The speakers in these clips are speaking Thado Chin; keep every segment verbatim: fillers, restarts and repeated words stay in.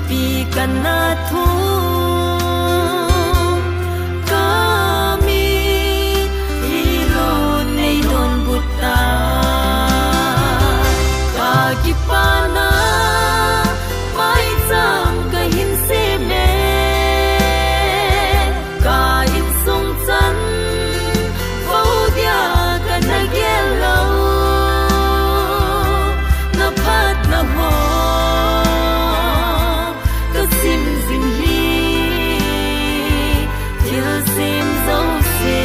Pi kana thu kami hilou nei donbut ta. Ka kipana maicham kahin sem e. Ka insung chan vou dia kana gel lou. Na phatna ho ka sim jing hi. Thilsem jouse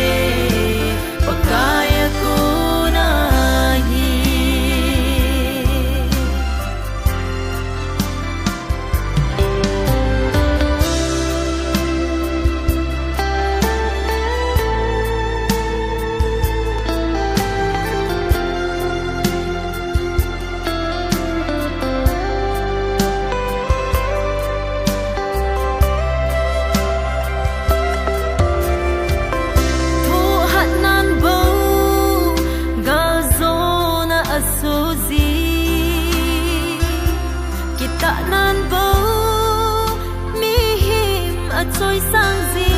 Pakai a kona hi. Thohhatnan bou galjona asoh ji. Kitahnan bou mihem achoisang ji.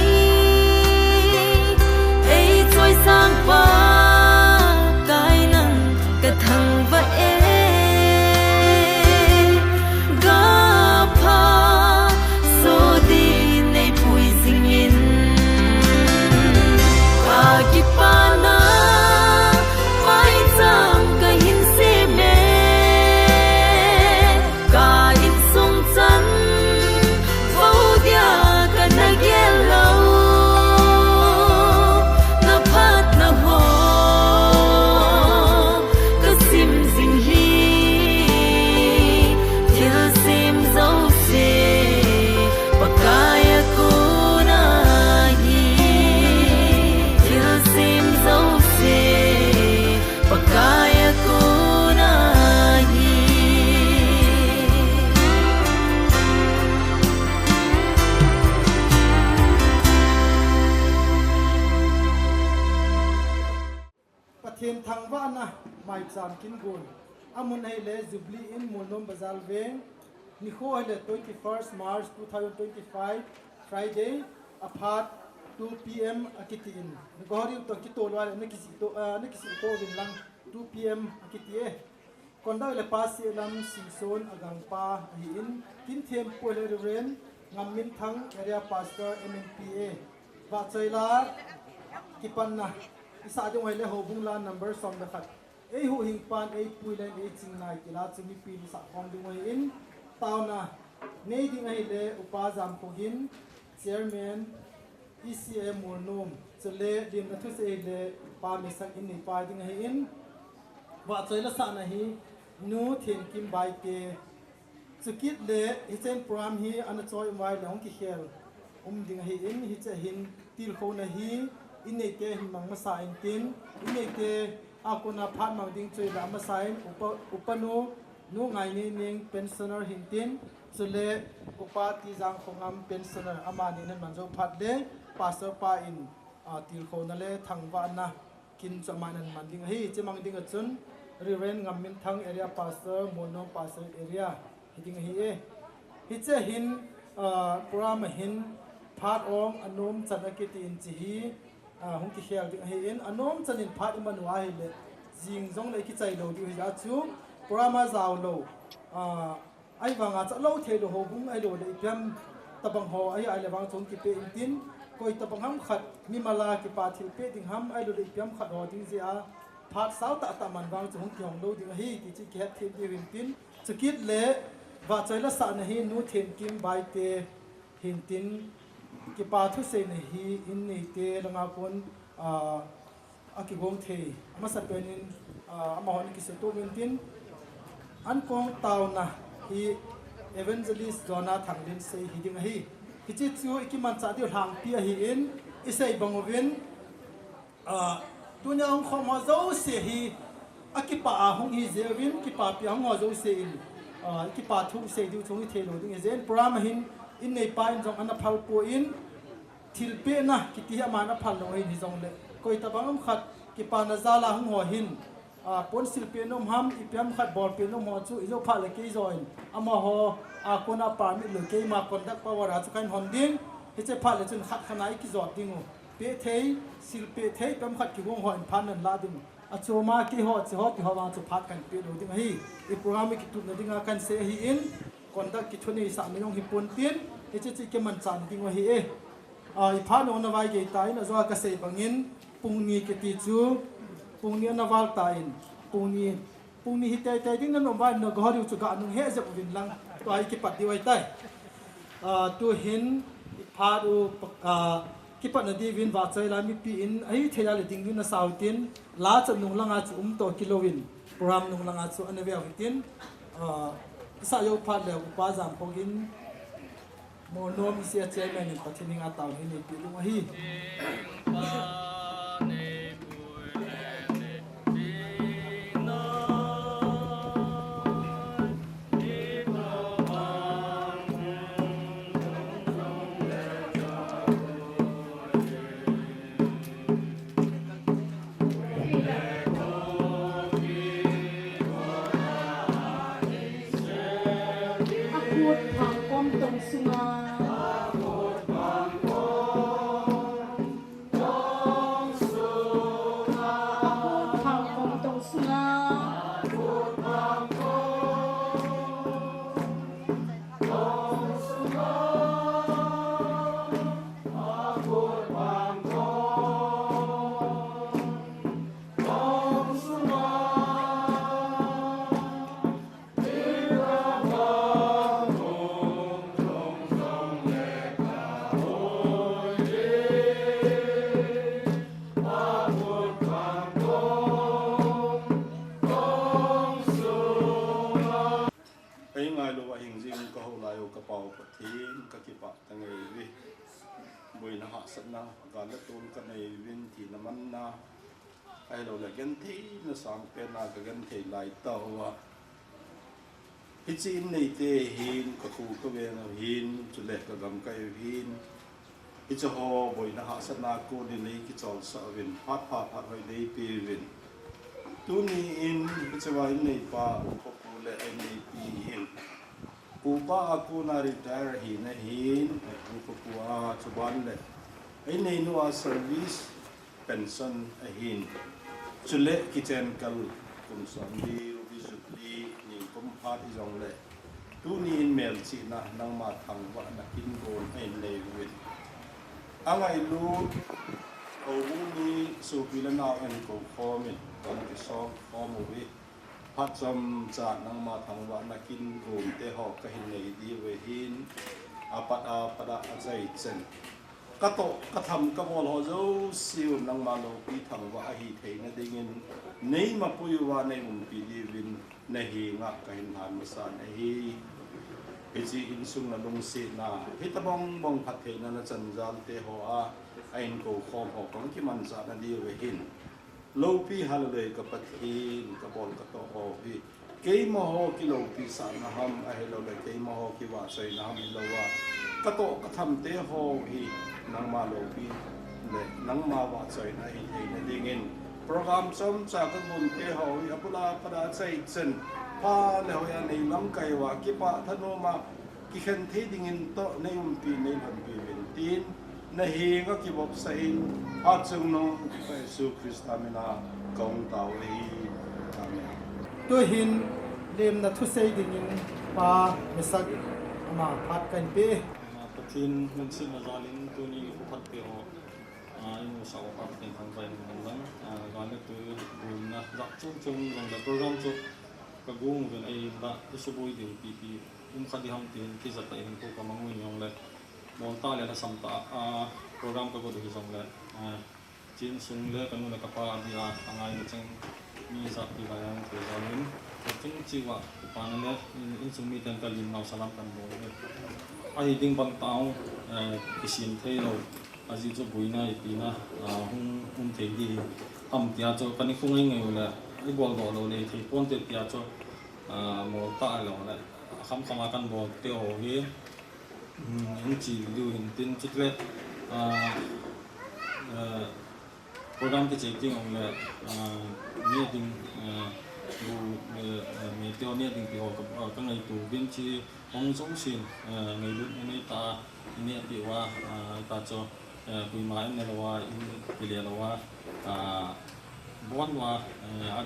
Eichoisang Pakai nang kathangvah e. Gapha soh din neipui jingin. Ka kipana maicham kahin sem e. Ka insung chan vou dia kana gel lou. Na phatna ho ka sim jing hi. Thilsem jouse Pakai a kona hi. Thilsem jouse Pakai a kona hi. Pathen thangvahna maicham kin gon. Amun ahile Jubilee Inn, Molnom Bazar Veng. Nikho ahile twenty-first March two thousand twenty-five, Friday, aphat two P M akiti in. Nagahori to kito lou ahile nakisi to, ah, nakisi to vin lang two P M akiti e. Kondau le pa Selam Singson agangpa ahin, kin thempu le Reverend Ngamminthang, Area Pastor M N P A. Vahchoi la kipatna isah ding u ahile houbung la number som le khat. Eihuhhing pan, eipui le eiching nai kila chu mipi in isah khom ding u ahin, taona nei ding ahile Upa Jamkhogin, Chairman, E C A Molnom, chule limna thusei le Pa Misang in neipai ding ahin, vahchoi la sahna hi Nu Thenkim Baite. Chukit le hichen program hi ana choi um uva ahile hung kikhel um ding ahin, hiche hin tilkhouna hi inneite hin mang masa intin, inneite a kona phat mang ding chu ahile amasa in upa, upanu, Nu Ngaineineng, pensioner hintin, chule Upa Tijang Khongam, pensioner, amani nan man jou phat le Pastor pa in, a, tilkhouna le thangvahna kin chu amani nan man ding ahi. Hiche mang ding a chun Reverend Ngamminthang, Area Pastor, Molnom Pastor Area hiding ahi e. Hiche hin, a, program a hin phat ong anom chan akiti in hiche hi, a, hung kikhel ding ahin, anom chan in phat iman uva ahile jing jongle ikichai lou diu hijeh chun program a jao lou, a, ahivanga chalou thei lou houbung ahiloule ipi ham tobang ho ahi ahile vang chu hung kipe intin, koi tobang ham khat mimal a kipa thilpeh ding ham ahiloule ipi ham khat ho ding jeh a phat sao tahtah man vang chu hung kihong lou ding ahi ti chu kihetthem diu hintin, chukit le vahchoi la sahna hi Nu Thenkim Baite hintin, kipa thuseina hi inneite langa kon, a, akigong thei amasapen in, a, amahon akisuto intin, ankong taona hi Evangelist Jonah Thanglinsei hiding ahi. Hiche chu ikimanchah diu lhangpi ahin, isei bang uvin, a, tunia hung khom ho jouse hi akipah a hung hijeh uvin, kipapia hung ho jouse in, a, ikipa thu sei diu chu hung hithei lou ding hijeh in, program a hin inneipa in jong ana phalpoi, thilpehna kiti hi aman aphal lou ahin, hijongle koi tobang ham khat kipana jal a hung ho hin A, pon sil peh nom ham, ipi ham khat bol peh nom ho chu, ijo phat le kei jo in, amaho, a, kona permit lou keima conduct power a chu kahin hon ding, hiche phat le chun khat khat a ikijot ding u. Peh thei, sil peh thei, ipi ham khat kigong ho in phat nan la ding u. Achom a keiho, hiche ho, ti ho vang chu phat kahin peh lou ding ahi. I program i kitupna dinga kahin sei ahin, conduct kithunei sah mi jong hipon tin, hiche chu i kimanchah na ding u ahi e. A, i phat u ana vaigei tan, ajo a kasei bangin, pung ni kiti chu, pung ni ana val tan, pung ni, pung ni hi teitei ding nanom uva, na gahol diu chu ga nung he jep uvin lang, tua i kipat diu ahitai. A, tuhin, i phat u, a, kipatna diuvin vachoi la mipi in, ahithei a le ding ding nasa u hitin, la chan nung langa chu um toh kilou in, program nung langa chu ana ve u hitin, a, i sah jou phat le Upa Jamkhogin, Molnom C A chairman in Pathen henga taona hin eipeh ding ahi. Akhut phang kom tong sunga. Akhut phang kom tong sunga. Ei ngailou a hing jing ka hou lai u ka Pa u Pathen, ka kipah tange uve. Boina hahsatna, gal le tol ka nei uvin, thina manna, ahilou le gentheina sangpen a ka genthei lai tah uva. Hiche in neite hin, ka kho ka veng u hin, chule ka gamkai u hin, hiche ho boina hahsatna kon in nei kicholsah uvin, phat pha phat hoi nei pe uvin. Tuni in, hiche va in neipa, upa pu le a in neipi hin, upa a kona retire ahina hin, upa pu a chuban le, a in neinu a service, pension ahin. Chule kichen kal kum somli, Ruby Jubilee, nikum phat hijongle, tuni in melchihna nangma thangvahna kin gon a in nei uvin. Angailut, houbung mi sopi le nao ahin kou khom in, ahin kisol khom uve. Phat chomcha nangma thangvahna kin gon te ho kahin nei diu ahin, apat apat a achai chen. Ka toh, ka tham, ka bol ho jouse u nangma loupi thangvah ahi theina dingin, nei mapui uva nei umpi diuvin, na henga kahin lhan masa nahi. Hiche insung na lungsetna, hitobang bang phattheina na chanjal te ho a, a in kou khom ho kong kimanchah na diu ahin. Loupi hallelujah ka Pathen, ka bol ka toh ho hi. Keima ho kiloupi sahna ham, ahilou le keima ho kivahchoina ham hilou a. Ka toh ka tham te ho hi, nangma loupi le nangma vahchoina hi theina dingin. Program chomcha ka gon te ho hi, abul a pat a achai chen. Pha le hoi a nei lamkai uva, kipah thanom a, kikhen thei dingin toh nei umpi, nei lhonpi uvin tin, na henga kivopsah in, hatchungnung Jesu Christa mina kahung tao ahi. Amen. Tuhin lemna thusei dingin Pa Mesak ama phat kahin pe. Pathen lungsetna jalin tuni kho phat te ho, a, i musah uva Pathen thangvah in umhen lang, a, gal le tol boina jat chom chom jong le program chu ka gon uvin ahinla, i suboi diu pipi um kha ding ham tin kijat tah in kho ka mang uvin jongle, bol tah le lhasam tah a program ka got u hijongle, a, insung le ka nu le ka pa dia angai le cheng mi jat pi lai a hung thei jal in, ka chung cheh uva, kipana le, in, insung miten ka lim nau salam kan bol uve. Ahi ding bang tah, eh, kisem thei lou. Ajeh chu boina ipina, ah, hung um thei ding ham tia chu ka nikho ngai ngai u le, i bol doh lou le thei ponte tia chu, ah, mol tah lou le, kham kham a kan bol te ho hi, um, hung chi diu hin tin chule, ah, eh, Program kichai teng le, ah, neh ding, ah, bu, eh, ah, neh teng, neh ding ti ho ka, ah, ka ngaito uvin, hiche hung jong sin, ah, ngailut nei ta, neh ti uva, ah, ta chu, eh, koima in neh lou a, in kile lou a, ah, bon uva, eh, a,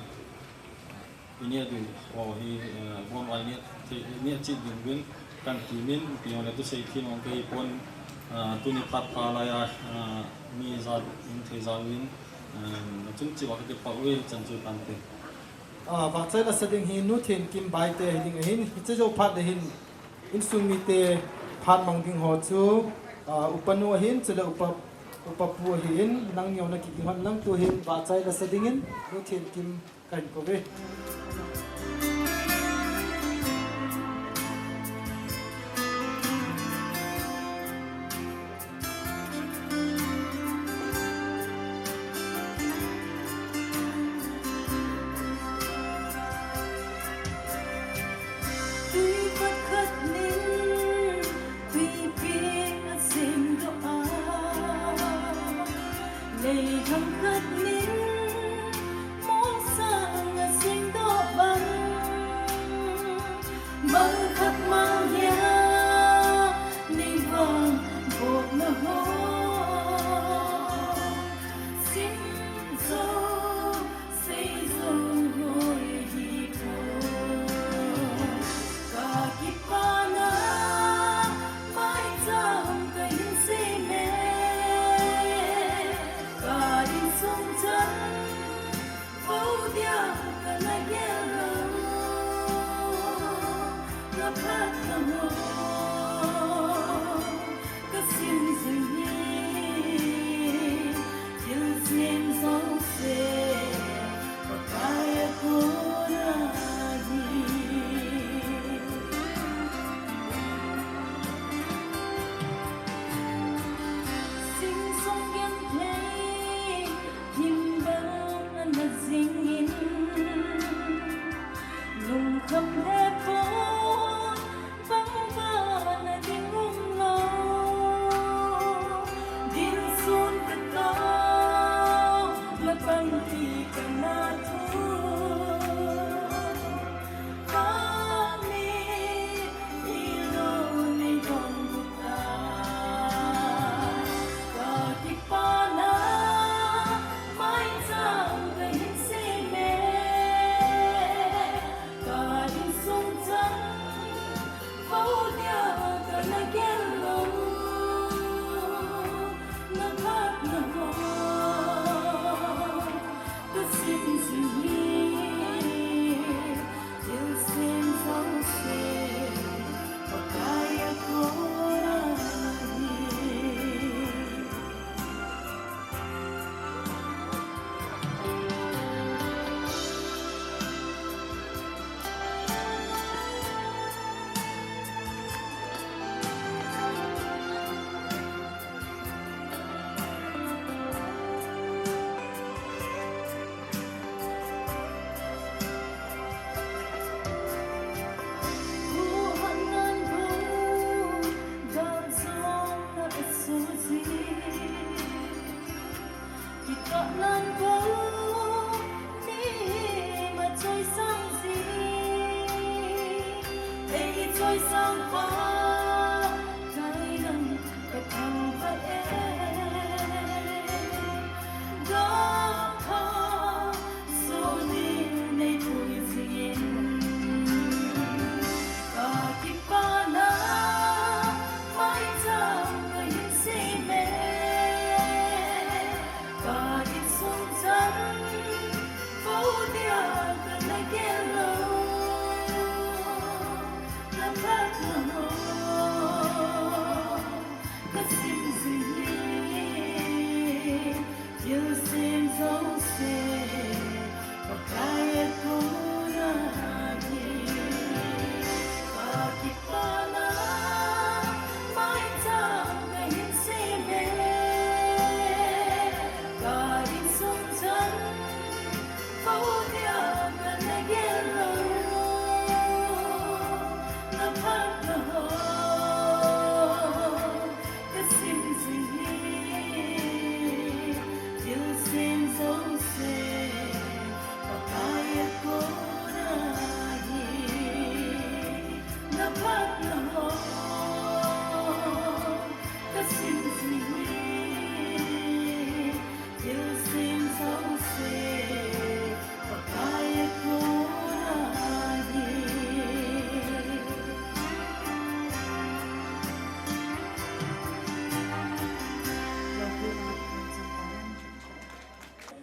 I neh ding ho hi, eh, bon uva i neh thei, i neh cheh ding uvin kan ti in, ti ho le thusei thim hung kahi pon, ah, tuni phat pha lai a, ah, mi jat in thei jal in, ah, chun cheh uva ka kipah uve, chan chu kan ti. Ah, vahchoi la sa ding hi Nu Thenkim Baite hi ding ahin, hiche jou phat le hin insung mite phat mang ding ho chu, ah, Upa Nu ahin, chule Upa, Upa Pu ahin, nangni jong na kiging hon lang, tu hin vahchoi la sa ding in Nu Thenkim Kahin kou ve. Tui khat khat nin, tui ping a singdoh a, lei thang khat nin, mong sang a singdoh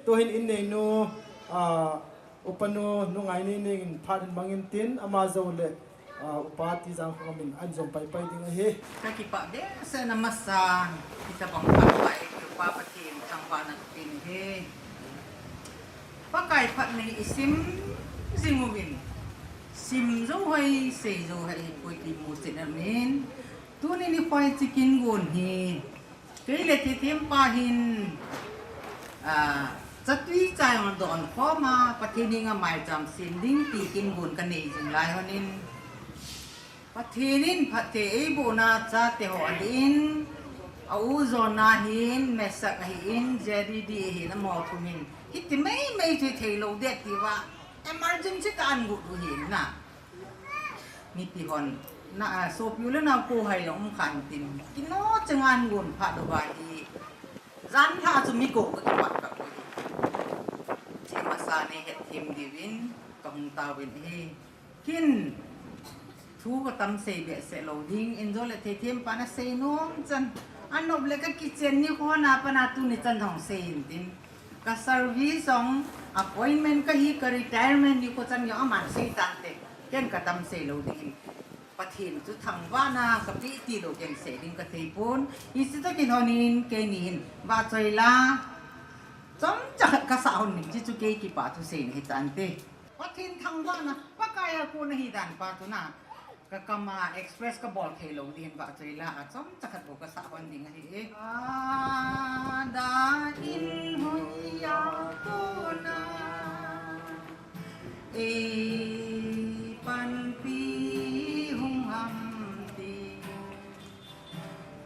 Tuhin in neinu, ah, upanu, nu Ngaineining in phat in mangin tin, ama jou le, ah, upa Tijangkhangam in ahin jom paipai ding ahi. Ka kipah behseh na masa, hitabang phat pa eipeh upa Pathen thangvahna kapen ahi. Pakai phatna hi isim jing uvin, sim jou hoi, sei jou hoi ahipoi ti muchet amin. Tuni nikho hi kin gon hi, kei le Thethempa hin, ah, chatui cha jong donkhom a, Pathen henga maicham sem ding ti kin gon kanei jing lai hon in, Pathen in phatthei eibohna chate ho adin, a u Jona hin, Meshach ahin, Jerry D ahin, amaho thum hin, hiti meimei chu theilou ding tia emergency tah a agot u ahin na. Mipi hon, na, ah, sopi u le nao kou hai jong um khan tin, kino chenga gon phat uva hi, janhi a chu mi kou kakipah kap u ahi. Hiche masa nei hetthem diuvin kahung taovin ahi. Kin thu katam sei behseh lou ding, in jong le Thethempa in asei nom chan, anop le kakichen nikho a pat a tuni chan jong sei in tin. Ka service jong, appointment kahi, ka retirement nikho chan jong aman sei tante, ken katam sei lou ding in. Pathen chu thangvahna kapeh tilou ken sei ding kathei pon. Hiche toh kilhon in keini hin vahchoi la, chomcha khat kasah hon ding, hiche chu kei kipah thuseina hi tante. Pathen thangvahna, Pakai a kon ahi dan pa chu na, kakam a express kabol theilou ding in vahchoi la, chomcha khat bou kasah hon ding ahi. Ada in hoiya kona eipanpi hung ham ti,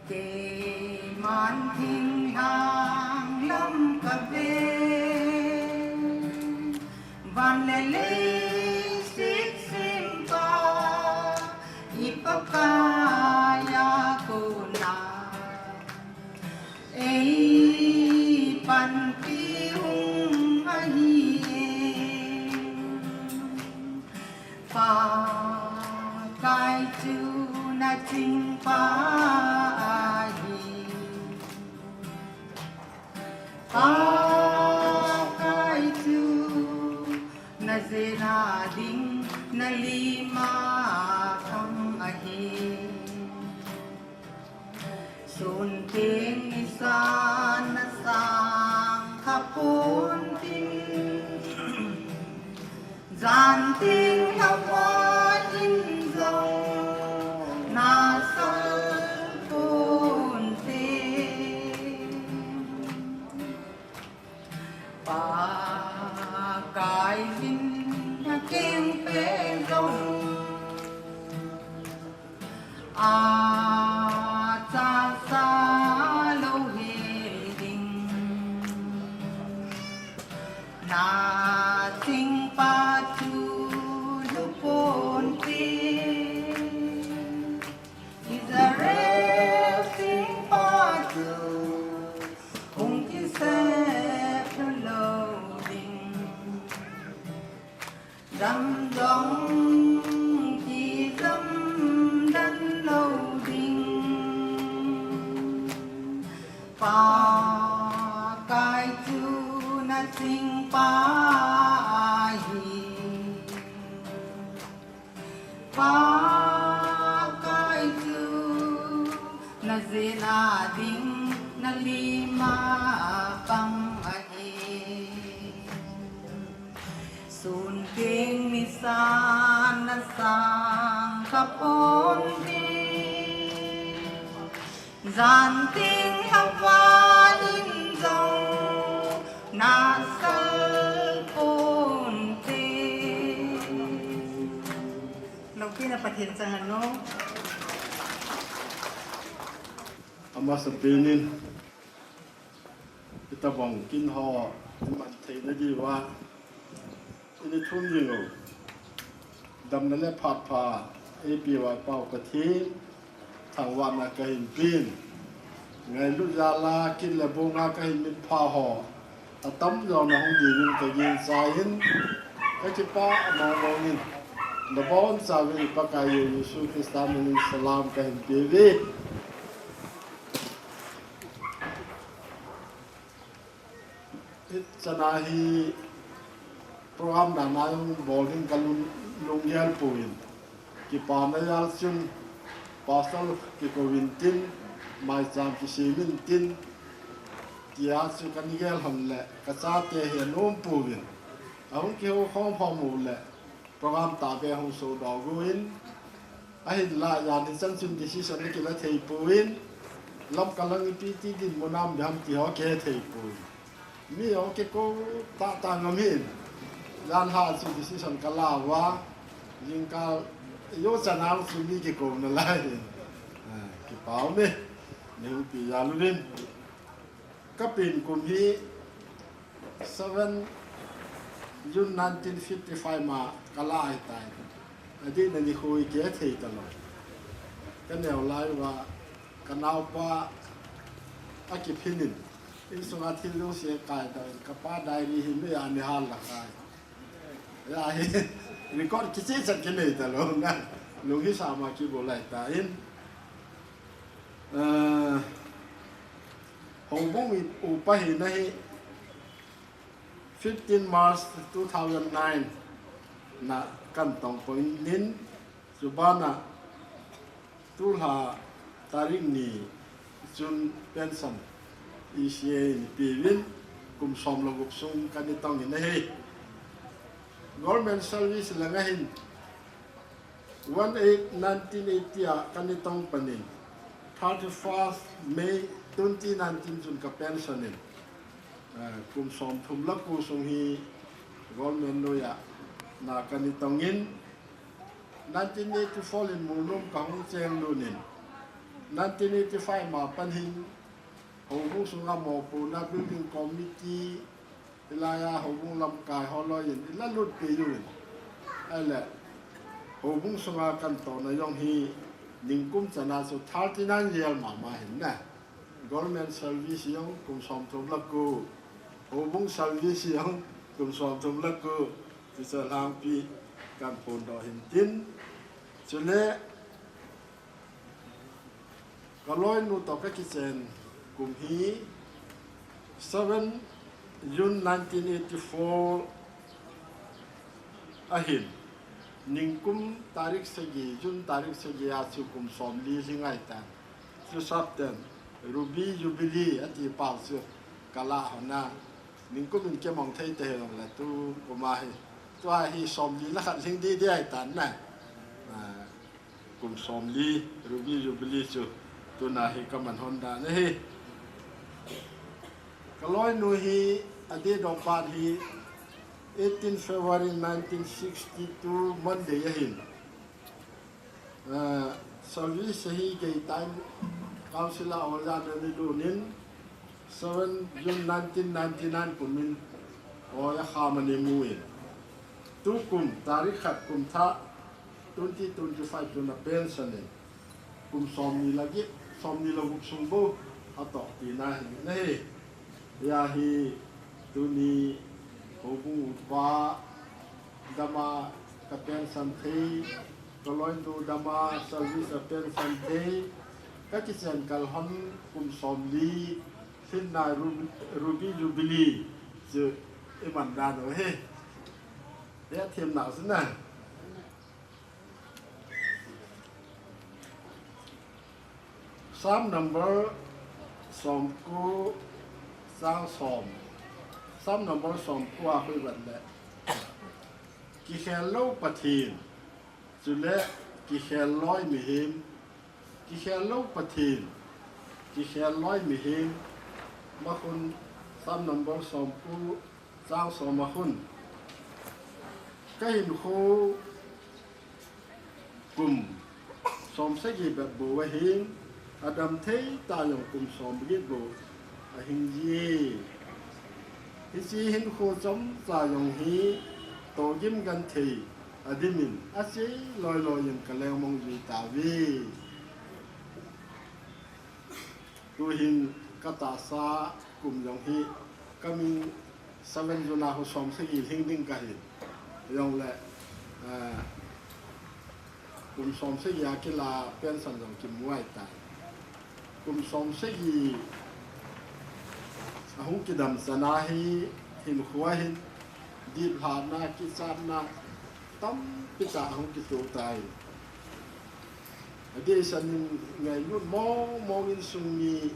keiman thinglhang lam kaven, van le leiset sempa i Pakai a kona eipanpi hung ahi e. Pakai chu nachingpa ahi. Pakai chu najena ding nalima khang ahi. Sun teng nisan nasang khapon tin, jan teng lhava in jong nasal ponte. Pakai min akeng pe jong, achasa lou hiding. Nachingpa chu luponte. Israel chingpa chu hung kisep lou ding. Dam jong kijam dan lou ding. Pakai chu nachingpa ahi. Pakai chu najena ding nalima pang ahi. Sun teng nisan nasang khapon ding. Jan teng lhava in jong nasal ponte. Loupina Pathen chang hen o. Amasapen in, hitabang kin ho iman theina diuva, ini thum jing u. Damna le phat pha eipeuva i Pau Pathen thangvahna kahin pen. Ngailut jal a kin le bong a kahin mitpha ho atam jo nahung ding in kagingchan, kakipah mong mong in. Nabonchauvin i Pakaiyu Jesu Christa min in salam kahin peuve. Hichana hi program dana jong bol ding kalung, lunggel poi. Kipana jal chun pastor kikou intin, maicham kisem intin, tia chu kana gel hon le kachate hi anom poi. Ahung kihou khom khom uleh program tahbeh hung sodoh uvin, ahinlah jan hichan chun decision ana kila thei poi. Lamka lang ipi ti dinmun ham biham ti ho kihe thei poi. Mi ho kikou tahtah ngam in. Jan ha chu decision kala uva, jingkah jou chan a chu mi kikou nalai. Ah, kipa um e, nei hung pi jal uvin. Kapen kum hi seven June nineteen fifty-five ma kala ahitai. Adeh in nikho hi kihe thei talou. Kaneo lai uva kanaopa akiphin in, insunga thil jouse akai tan, kapa diary hi meiya ana hal lai. Hijeh hin record kicheh chan kinei talou na. Lung hisah ma kibol lai tan. Eh, Houbung upa hina hi fifteen March two thousand nine na kana tong poi in, chubana tulha tarik ni chun pension E C A in eipeh uvin, kum som le gup sung kana tong in ahi. Government service langa hin one eight nineteen eighty a kana tong pan in, thirty-first May twenty nineteen chun ka pension in, eh, kum som thum le ko sung hi government noiya na kana tong in, nineteen eighty-four in Molnom kahung cheng lut in, nineteen eighty-five ma pan hin Houbung sunga mopohna building committee, hilaiya Houbung lamkai ho loi in ila lut peh uvin. Ahile, Houbung sunga kana tohna jong hi ningkum chana chu thirty-nine year mama hin na. Government service jong kum som thum le ko, Houbung service jong kum som thum le ko, chuche lhangpi kana phondoh hin tin. Chule, kaloinu toh kakichen kum hi seven June nineteen eighty-four ahin, ningkum tarik sagi, June tarik sagi a chu kum somli lhing ahitan. Chu sapten Ruby Jubilee ati pau chu kala hon a, ningkum in kimong thei tahih jongle tukum a hi, tua hi somli le khat lhing didi ahitan na. Ah, kum somli, Ruby Jubilee chu tuna hi kaman hon dan ahi. Kaloinu hi adate date of birth hi eighteen February nineteen sixty-two Monday ahin. Ah, service hi gei time council a order ana lut in, seven June nineteen ninety-nine kumin oya kham ana mu in, tukum tarik khat kum thah twenty twenty-five chun a pension in, kum somni le gup, somni le gup sung bou atoh tina hi ahi. Hia hi tuni Houbung upa dama ka pension thei, kaloinu dama service a pension thei, kakichen kal hon kum somli lhinna Ruby, Ruby Jubilee chu iman dan u ahi. Hia themna u chu na. Psalm number somko chang som. Psalm number somko a khu ivet le, kikhel lou Pathen, chule kikhel loi mihem, kikhel lou Pathen, kikhel loi mihem, ma khun Psalm number somko chang som a khun, ka hinkho kum som sagi bep bou ahin, adam thei tah jong kum som get bou ahing ji e. Hiche hinkho chomcha jong hi tohgim genthei adim in achei loi loi in ka lengmong ji tauve. Tuhin ka tahsa kum jong hi coming seven June a khu som sagi lhing ding kahi. Jongle, eh, kum som sagi a kila pension jong kimu ahitai. Kum som sagi Hung kidam chana hi hinkho a hin dihlahna, kichatna tampi tah hung kitoh tai. Adeh sanin ngailut mong mong in insung mi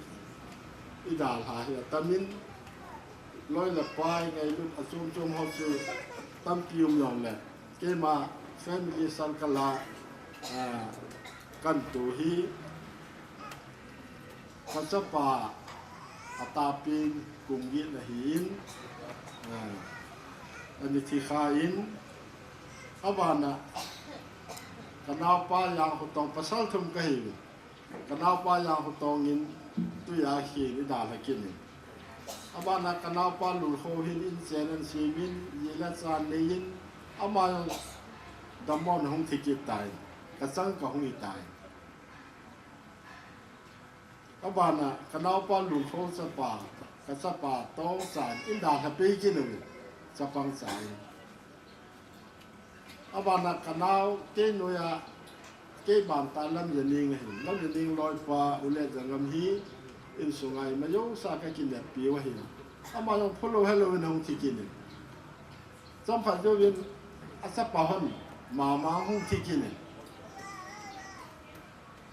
idalha hi atamin, loi le pai ngailut achom chom ho chu tampi um jongle, keima family circle a, ah, kanto hi, kachapa atapin kum get ahin, ah, ani thikha in, abana kanaopa Jangkhotong, pasal thum kahiuvin, kanaopa Jangkhotong in tuia khin idalha kit in. Abana kanaopa Lulkho hin inchen ahin semin, ji le cha neiyin, ama dammo in ahung thi kit tai, kachang kahung hitai. Abana kanaopa Lulkho chapa, kachapa Tongcha in idalha pei kit uvin, chapang cha in. Abana kanao kei noiya, kei bantah Lamjaning ahin, Lamjaning loipa U Letjangam hi insunga ima jousea kakineppiu ahin, ama jong phulou helouvin ahung thi kit in. Chomkhat jouvin achapa hon mama hung thi kit in.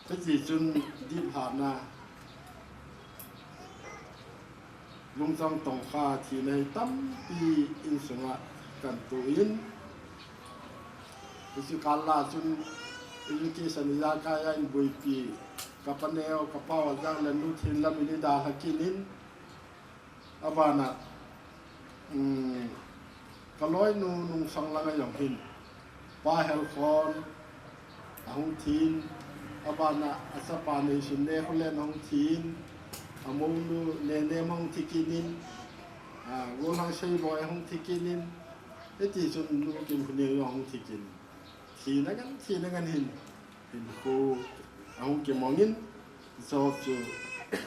Hitichun dihlahna, lungchang tongkha thina hi tampi insunga kanto in, hiche kal a chun education ijakai a eiboipi, kapaneo kapao ajang le nu thinlam in idalha kit in, abana, um, kaloinu Nungsang langa jong hin Pa Helkhon ahung thin, abana achapa Neisunne Kholen ahung thin, amounu Nenem ahung thi kit in, ah, Golhang Seiboi ahung thi kit in, hitichun Nu Kimkhoning jong ahung thi kit in. Thina ngen, thina ngen hin hinkho ahung kimongin, hicheho chu,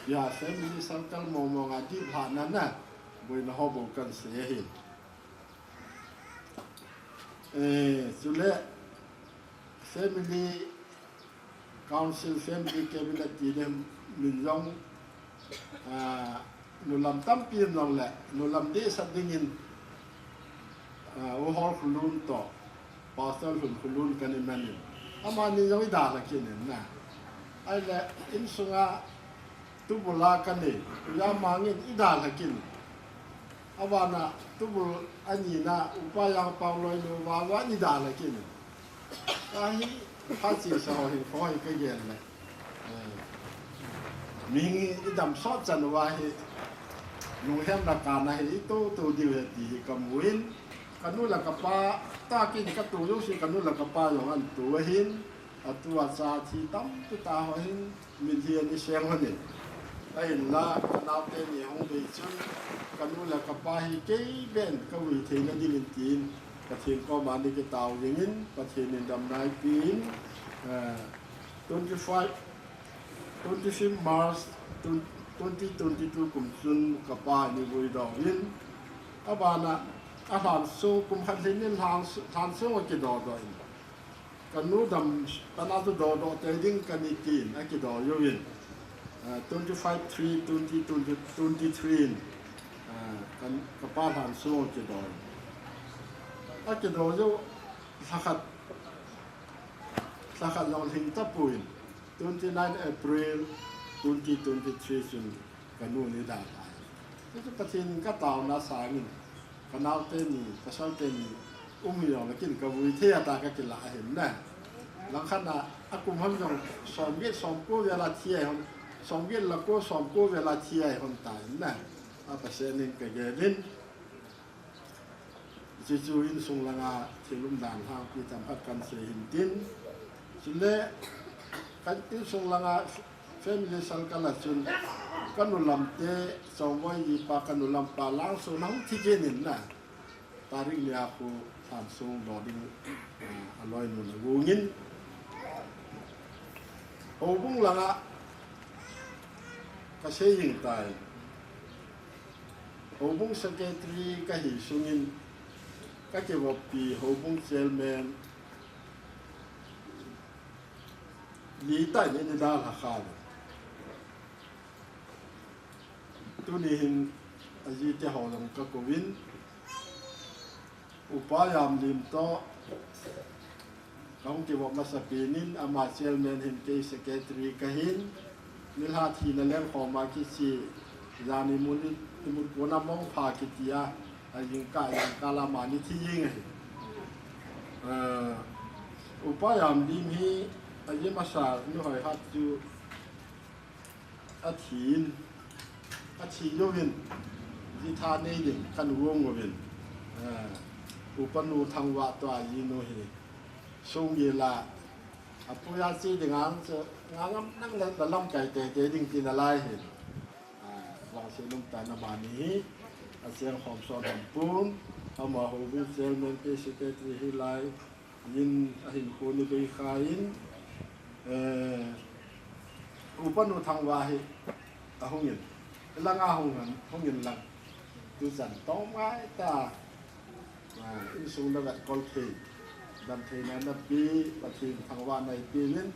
ya, family circle mong monga dihlahna, boina ho bou kahin sei ahin. Eh, chule family council, family cabinet ti ding min jong, ah, nulam tampi um jongle, nulam dehset dingin, ah, U Holkholun toh Pastor Lhunkholun kana manin, amani jong idalha kit in na. Ahile insunga tubul a kanei U Jamang in idalha kit in. Abana tubul anina Upa Jangpao loinu Vava in idalha kit in. Ahi, phat chesa ho hinkho hi kagel le, eh, mihing idam sot chan uva hi, lunghem le kana hi ito to diu ahi ti hi kamun, kanu le kapa, takin katu jouse kanu le kapa jong ahin tu ahin, atu acha thi tampi tah ho hin, mitlhi ana seng lhonin. Ahinla, kanaote ni hung bei chun, kanu le kapa hi kei beh in kavui theina dingin tin, Pathen koma ana kitao jingin, Pathen in damna eipen, eh, twenty-five, twenty-fifth March, twenty twenty-two kum chun kapa ana vuidoh in, abana, alhansung kum khat lhin in lhans-, lhansung akidodoh in. Kanu dam, kana chu dodoh tei ding kahi tin, akidoh jouvin. Ah, twenty-five three twenty twenty, twenty-three in, ah, kan, kapa lhansung akidoh. Akidoh jou, lhakhat, lhakhat jong lhing tapuin, twenty-nine April twenty twenty-three chun kanu in eidalha. Hichu Pathen kataona sangin, kanaote ni, pasalte ni, um hijongle kin kavui thei a ta kakilah ahin na. Langkhat a, akum hon jong somget somko vel a thi ahon, somget le ko somko vel a thi ahon tan na. Apasat in kagelin. Chuchu insung langa thil umdan lhangpi tamkhat kahin sei hintin. Chule, ka insung langa family circle a chun, kanu lamte, Chongboi jipa, kanu lampa Langson ahung thi kit in na. Tarik ni a khu lhansung doh ding, ah, aloinun agongin. Houbung langa kasei jing tai. Houbung secretary kahi sungin, kakivoppi houbung chairman, li tah in eidalha kha le. Tuni hin Ajite ho jong kakouvin, Upa Jamlim toh kahung kivop masapen in, ama chairman hin kei secretary kahin, nilhah thina lengkhom a kiche, jan imut, imut kona mong pha kiti a, ajingkah, jingkah lam a ni thi jeng ahi. Eh, Upa Jamlim hi, ajeh masa nu hoihat chu, athin, athi jouvin, jitha nei ding, kan gong uvin. Eh, Upa nu Thangvah toh ajinu hi, sunggil a, apuia che ding ang chu, ngangam nang le, na lamkai teitei ding tina lai hin. Ah, vangse lum tah in amani hi, acheng khom son hom pon, amaho bu chairman kei secretary hilai, in ahinkho ni bei khan, eh, Upa nu Thangvah hi ahungin, langa hung han, hungin lang. Tuchan tong ngai ta, ah, insung na vet kol thei, damtheina napeh, Pathen thangvahna ipeh in,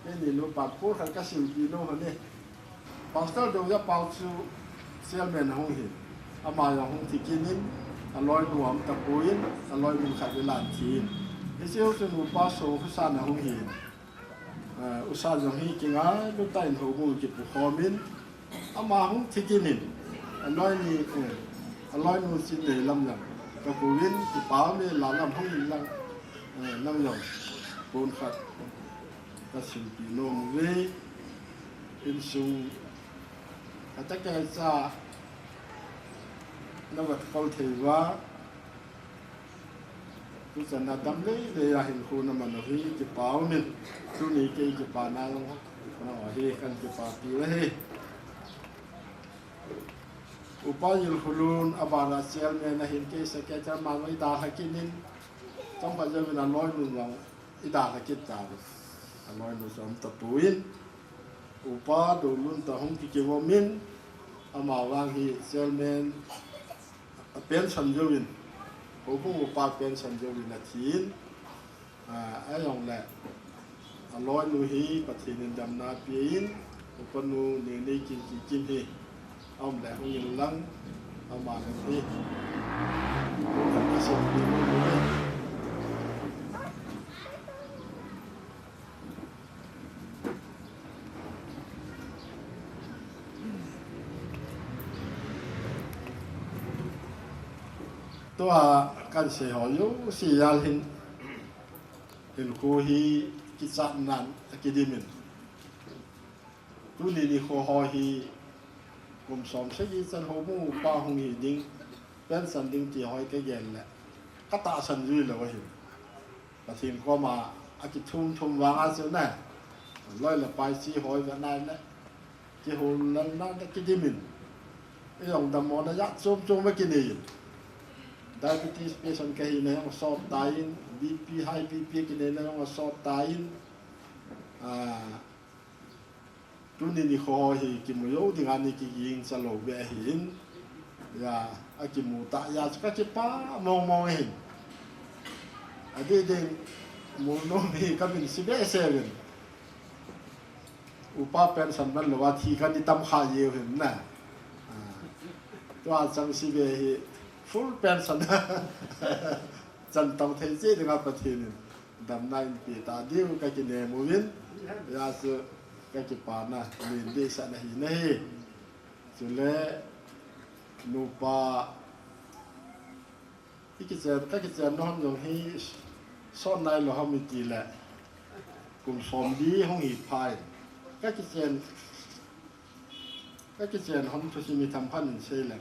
keini nupa pu khat kasimpi nom ahi. Pastor Doyapao chu chairman ahung hin, ama jong hung thi kit in, aloinu aum tapon, aloinu khat ilah in thi in. Hiche chun Upa Songkhosan ahung hin, eh, U San jong hi kingailu tah in houbung kipu khom in, ama hung thi kit in, aloinu, eh, aloinu Chinneilam jong kapu in, kipa ume, la lam hung in lang, eh, nang jong pon khat kasimpi nom uve. Insung atah kei cha na vet kol thei uva, tuchan na dam lei lei a hinkho na man u hi kipa umin, tuni kei kipana jong, na hi kan kipapi u ahi. Upa Jilkhulun, abana chairman ahin, kei secretary, ama jong idalha kit in, chomkhat jouvin aloinu jong idalha kit tauve. Aloinu jong tapon, Upa Doulun toh hung kikivop in, ama vang hi chairman apension jouvin, houbung upa pension jouvin athin, ah, ahijongle, aloinu hi Pathen in damna apen, Upa nu Nengneikim Kikim hi, aum le hung in lang, ama le hi, asopi nu hi. Tua kan sei ho jouse jal hin, hinkho hi kichatnan akidim in. Tuni nikho ho hi kum som sagi chan houbung upa hung hi ding, pension ding ti ho hi kagel le, katahsan jui lou ahi. Pathen koma akithum thum vang a chu na, loi le pai chi ho hi ve nai le, kihoulimna na kidim in. Ijong dammona jat chom chom akinei in. Diabetes patient kahina jong asot tai in, B P, high B P akineina jong asot tai in. Ah, tuni nikho hi kimu jou dinga ni kigingcha lou beh ahin. Hia, akimu tah jeh a chu kakipa mong mong ahin. Adeh deh in, Molnom hi kamin se behseh uvin. Upa pension man lou a thi kani tam kha jeng u hin na. Ah, tua chang se beh hi full pension chan tong thei cheh dinga Pathen in damna eipe ta diu kakinem uvin, hia chu kakipana len dehset ahi nahi. Chule nupa, ikichen, kakichenna hon jong hi sot nailou ham itile, kum somli hung hi phat in, kakichen, kakichen hon thusim itham khat in sei le,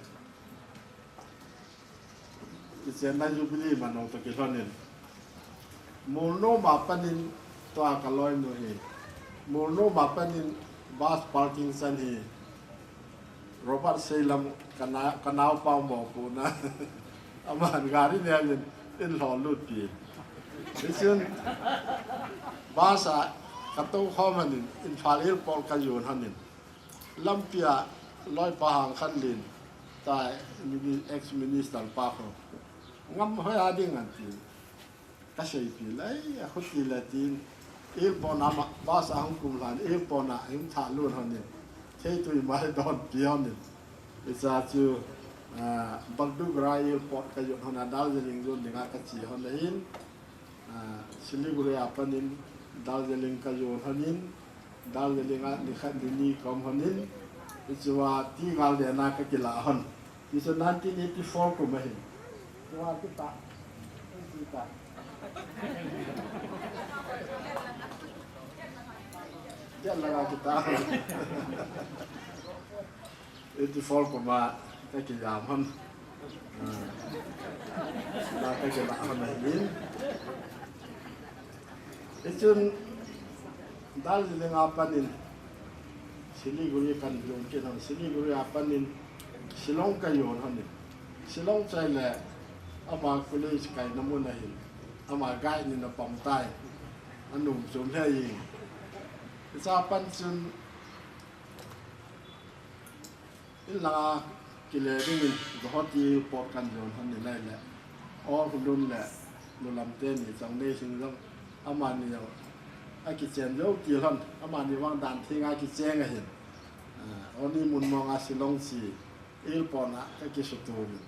kichenna jubilee man ho toh kilhon in, Molnom a pat in tua kaloinu hi, Molnom a pat in bus parking chan hi, Robert Seilam kana, kanaopa mopohna, aman gari nemin eilhon lut peh in. Hichun bus a katou khom in, Imphal airport kajon hon in, lampia loipa Hangkhanlen, tai, mini-, ex minister pa kho, ngam hoi a ding anti. Kaseipeh le, ei, akhuti le tin, airport a ma, bus a hung kum lhan, airport a hung thah lut hon in, theitui mai donpi hon in. Hiche chu, Ah, Bagdogra airport ka jon hon a Darjeeling jon dinga ka che hon ahin. Ah, Siliguri a panin Darjeeling ka jon honin, Darjeeling a nikhat nini ka um honin, hichea tea garden a ka kila hon. Hichu nineteen eighty-four kum ahin. Tua kita. Kita. Dia laga kita. Eighty-four kum a ka kijam hon. Ah. Na ka kila hon ahin. Hichun Darjeeling a panin Siliguri kan jon kit hon, Siliguri a panin Shillong ka jon honin. Shillong chu ahile ama college kaina mun ahin. Ama guide in ana pang tai. Anom chom lheh jeng. Hichea pat chun in langa kile dingin Guwahati airport kan jon hon in ahile, O Khulun le nulam teni Changnei Singh jong amani jong akichen jou til hon, amani vang dan theng a kicheng ahin. Ah, O ni mun mong a Shillong che airport a ka kisuto in.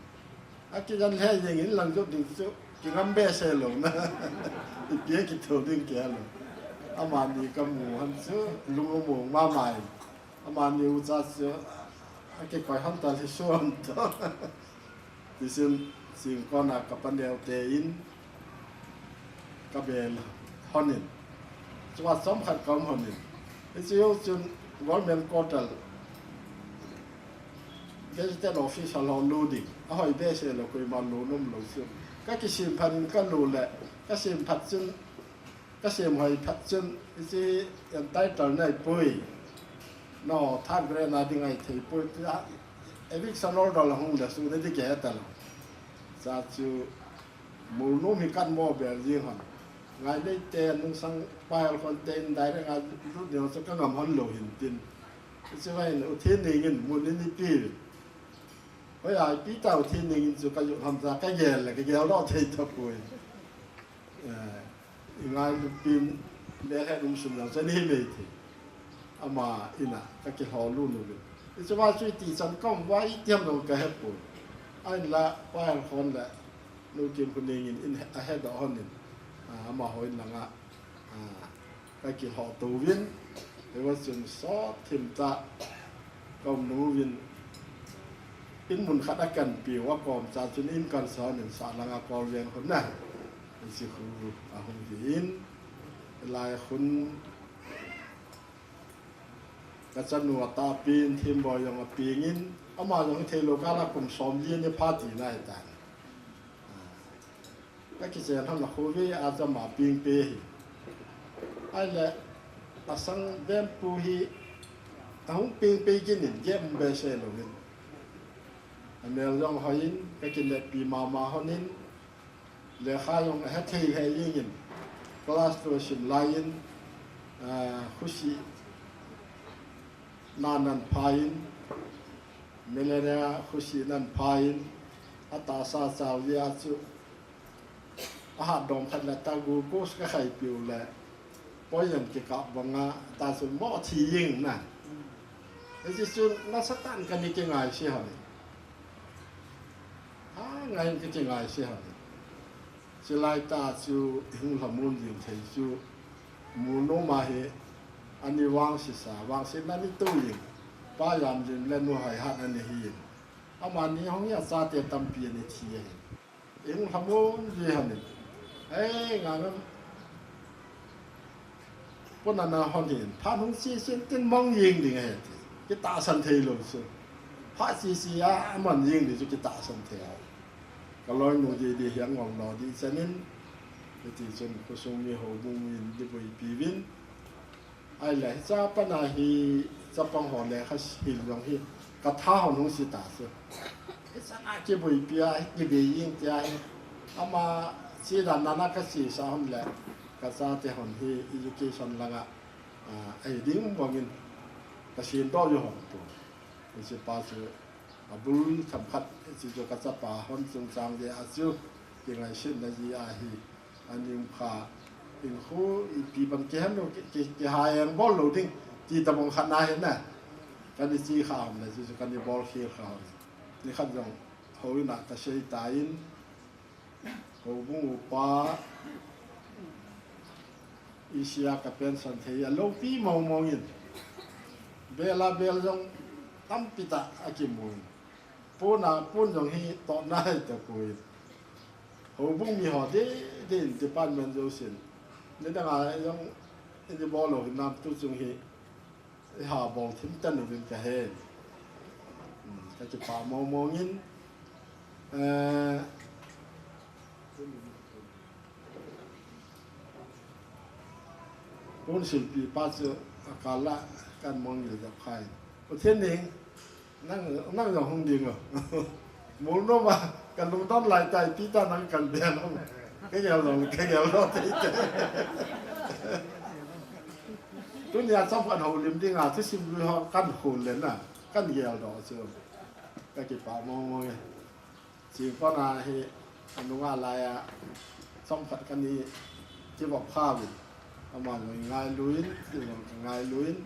Akijen lheh jeng in lang jot ding chu kingam behseh lou na. Ipi a kito ding kihei lou. Amani ka mu hon chu lung among mama in. Amani ucha chu akikoi hon ta lhi suan to. Tichun singkon a ka paneo te in ka bel honin. Chua chomkhat ka um honin. Hiche jou chun government quarter, gazetted officer ho lut ding. Ahoi behseh lou, koima lut nom lou chu. Ka kisem phat in ka lut le, ka sem phat chun Ka sem hoi phat chun, hiche entitle nei poi. No, third grade na ding ahi thei poi. Tia eviction order la hung le su ne di ke ta lo. Cha chu, mul nu mi kan mo bel jing hon. Ngai nei te, nung sang pa hel kon te in direct a lut ding chu ka ngam hon lou hin tin. Hiche vai in, U Thineng in, mun in i pi. Hoi ai pi ta U Thineng in chu ka yu ham cha ka gel le, ka gel lo thei ta poi. Eh, i ngailu pin le he um sum lang chan hi mei thei. Ama ina ka kilhou lut uvin. Hiche va chu iti chan ka um va iti ham lo ka he poi. Ahinla pa hel kon le Nu Kimkhuning in, in a he doh hon in. Ah, amaho in langa, ah, ka kilhou to uvin. Hiva chun sot thim ta ka um nu uvin. In mun khat a kan piu a kom cha chun in kan sa hon in sa langa kol veng hon na. Hiche khu ahung hi in, lai khun ka chanu a ta pin, Thimboi jong a ping in, ama jong hi thei lou kal a kum som li ni pha tina ahi tan. Ka kichen hon a khu ve a chama ping pe hi. Ahile, a sang vempu hi, ahung ping pe kit in, gem behseh lou in. A mel jong hoi in, ka kineppi mama hon in, Lekha jong ahe thei he jeng in, class two sim lai in, ah, khosih na nan pha in, malaria khosih nan pha in, atahsa chao jeh a chu, ahat dom khat le ta glucose ka khai piu le, poison kikap banga, ta chu mo thi jeng na. Hiche chu nasatah in ka ni kingai se hon. A ngai in ka kingai se hon. Chulai ta chu i hung lhamon jing thei chu, mul nom a hi, ani vangse sa, vangsetna ni to jing, Pa Jamlim le Nu Hoihat ani hi in. Amani hung hi a chate tampi ani thi ahi. I hung lhamon ji hon in. Ei, ngai in. Pona na hon hin, phat hung che chen tin mong jeng ding ahi ti. Kitahsan thei lou chu. Phat che che a, aman jeng ding chu kitahsan thei a. Ka loinu didi hi angol lo di chan in, hiti chun khosung mi houbung in di boipi uvin. Ahile, hiche a pat a hi chapang ho lekha hil jong hi, ka tha hon hung se ta chu. Hiche a kiboipi a, kibei jeng ti ahi. Ama che dan dan a ka che sa hon le, ka chate hon hi education langa, ah, ahi ding bangin ka sem doh u hon tu. Hiche pa chu abul themkhat, hiche chu ka chapa hon chungchang jeh a chu kingaisetna jeh ahi. Ani um kha, in khu ipi ban kihem lou, ki, ki, kihai ang bol lou ding, ti tabang khat na hi na. Ka ni che kha hon le, hiche chu ka ni bol khel kha hon. Nikhat jong Houin a kasei tan, houbung upa, isia ka pension thei a loupi mong mong in. Bel a bel jong tampi tah akimun. Pon a pon jong hi tohna hi tapon. Houbung mi ho dei dei in department jousen. Nidang a jong, ini bol lou hinam tu chung hi. Iha bol thim tan uvin kahe. Hmm, kakipah mong mong in. Eh, Pon silpi pa chu akal a kan mong ngil jap khai. Pathen ning, nang, nang jong hung ding o. Mol nom a, kan lungdon lai tai, ti ta nang kan bia nom. Ka gel jong, ka gel jong, tei tei. Tunia chomkhat houlim ding a, thusim lui ho kan hol le na, kan gel doh chu. Kakipah mong mong e. Chingkon a hi, anunga lai a, chomkhat kani, kivop kha uvin. Ama jong ingailu in, kei jong kangailu in.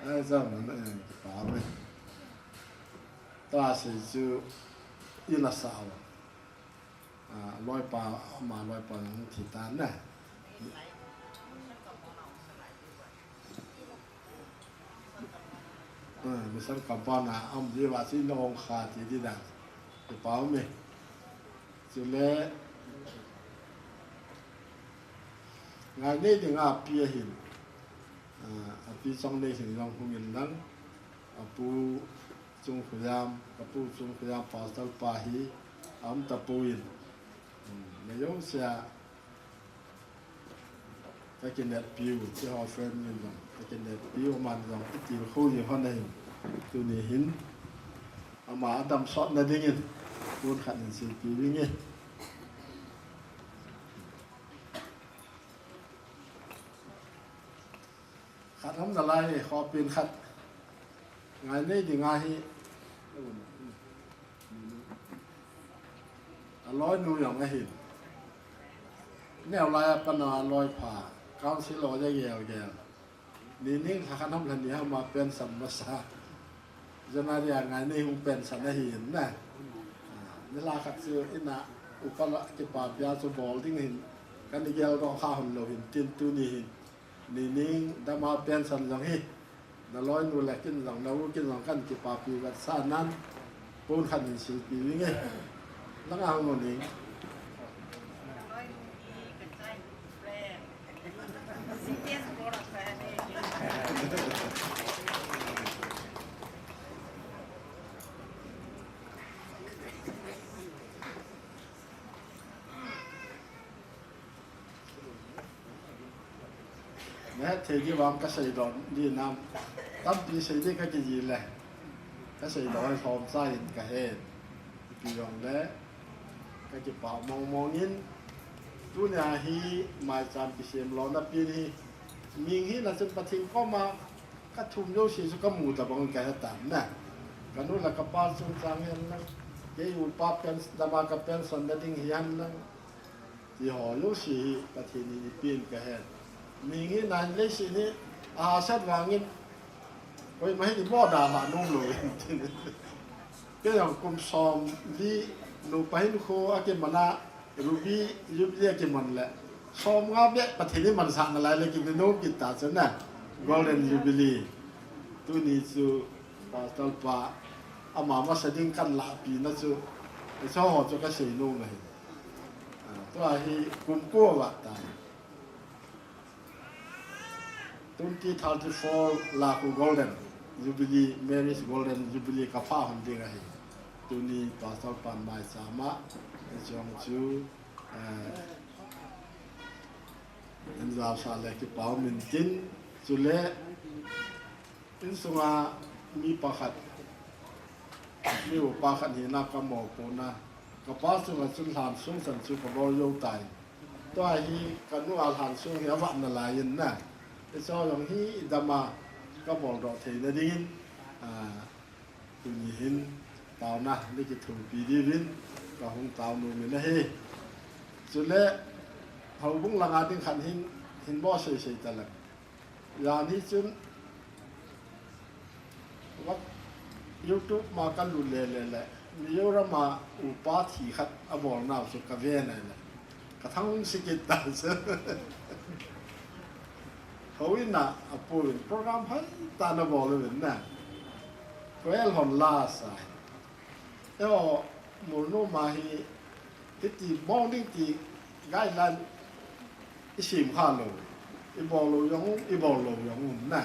Ai, jam, eh, kipa me. Ta sei chu ina sa wa. Ah, loipa, ama loipa nang thi ta na. Ah, mission compound a, am je wa si nong kha ti di da. Kipa me. Chule, ngai nei dinga pi ahin. Ah, api chong nei hin jong hung in lang. Apu Chung Khuyam, kapu Chung Khuyam pastor pa hi, aum tapon. Hmm, na jong sia, kakineppiu, chi ho friend min jong, kakineppiu, aman jong, itilkhou jing hon ahin. Tuni hin, ama adam sotna dingin, pon khat in silpi ding e. Khat ham nalai, khopin khat. Ngai nei dinga hi. Aloinu jong ahin. Neo lai a pat a loipha. Council o ja gel gel. Nining lha khat ham lha ni ham a pension masa. January a ngai nei hung pension ahin na. Ah, nilhah khat chu ina upa la kipapi a chu bol ding hin. Kani geldoh kha hon lou hin tin tuni hin. Nining dama pension jong hi. Naloinu le kin jong, na u kin jong kan kipapi vetsah nan. Pon khat in silpi ding e. Nang a hung o ning. Nahet thei di vang kasei doh di nam. Tampi sei di kakiji le. Kasei doh hi lhomcha in kahe. Ipi jong le. Kakipah mong mong in. Tunia hi maicham kisem lona pin hi. Ming hina chun Pathen koma kathum jouse chu kamu tabang kahe tan na. Kanu le kapa chungchang hen lang. Kei upa pen, dama ka pension na ding hi hen lang. Ti ho jouse hi Pathen in eipin kahe. Ming hina leiset hi ahahsat vangin koima hin imo dalha nom lou in tin. Kei jong kum somli nupa hinkho akiman a Ruby Jubilee akiman le somnga beh Pathen in mansah nalai le kimin nom kit ta chu na Golden Jubilee. Tuni chu Pastor pa ama masa ding kan lahpi na chu, hiche ho chu kasei nom ahi. Ah, tua hi kum ko avat tai. Twenty thirty-four Lakhu Golden Jubilee, Marriage Golden Jubilee kapha hon ding ahi. Tuni Pastor pan maicham a, hiche jong chu, eh, in jaosah le kipa um in tin, chule, insunga mi pakhat, mi upa khat hina kamopohna, kapa chunga chun lhan sungsan chu kabol jou tai. Tua hi kanu Alhan sung hi avat nalai in na. Hiche jong hi dama kabol doh theina dingin, a, tuni hin taona nei kithopi diuvin kahung tao nom in ahi. Chule houbung langa ding khat hin, hin bol seisei taleng. Jan hi chun, What? YouTube ma kalut le le le. Mizoram a upa thi khat abolnau chu kave nai le. Kathang sikit ta chu. Houin a apuin program hoitah in abol uvin na. Koel hon la sa. Eo, Mulnom a hi, hiti bol ding ti guideline isem kha lou. Ibol lou jong um, ibol lou jong um na.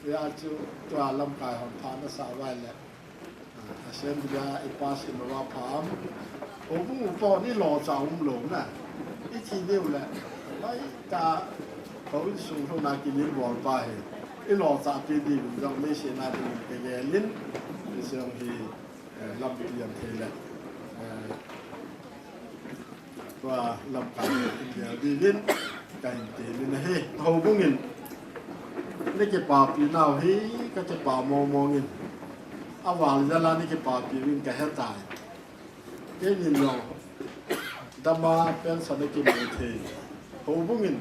Hijeh chun tua lamkai hon pha nasah uva le, a, assembly a ipass in uva pha am. Houbung upa hon ilocha umlou na. Ithi diu le, hoitah, houin sung lhona kinin bol pa hi. Ilocha pi diu jong leiset a ding kagel in, isei hi. Eh, lampi jam thei le, eh, tua lamkai in dia diuvin kahin ti in ahi. Houbung in nei kipapi nau hi kakipa mong mong in. Aval jal a nei kipapi uvin kahe tai. Keinin jong dama pension kimu thei. Houbung in,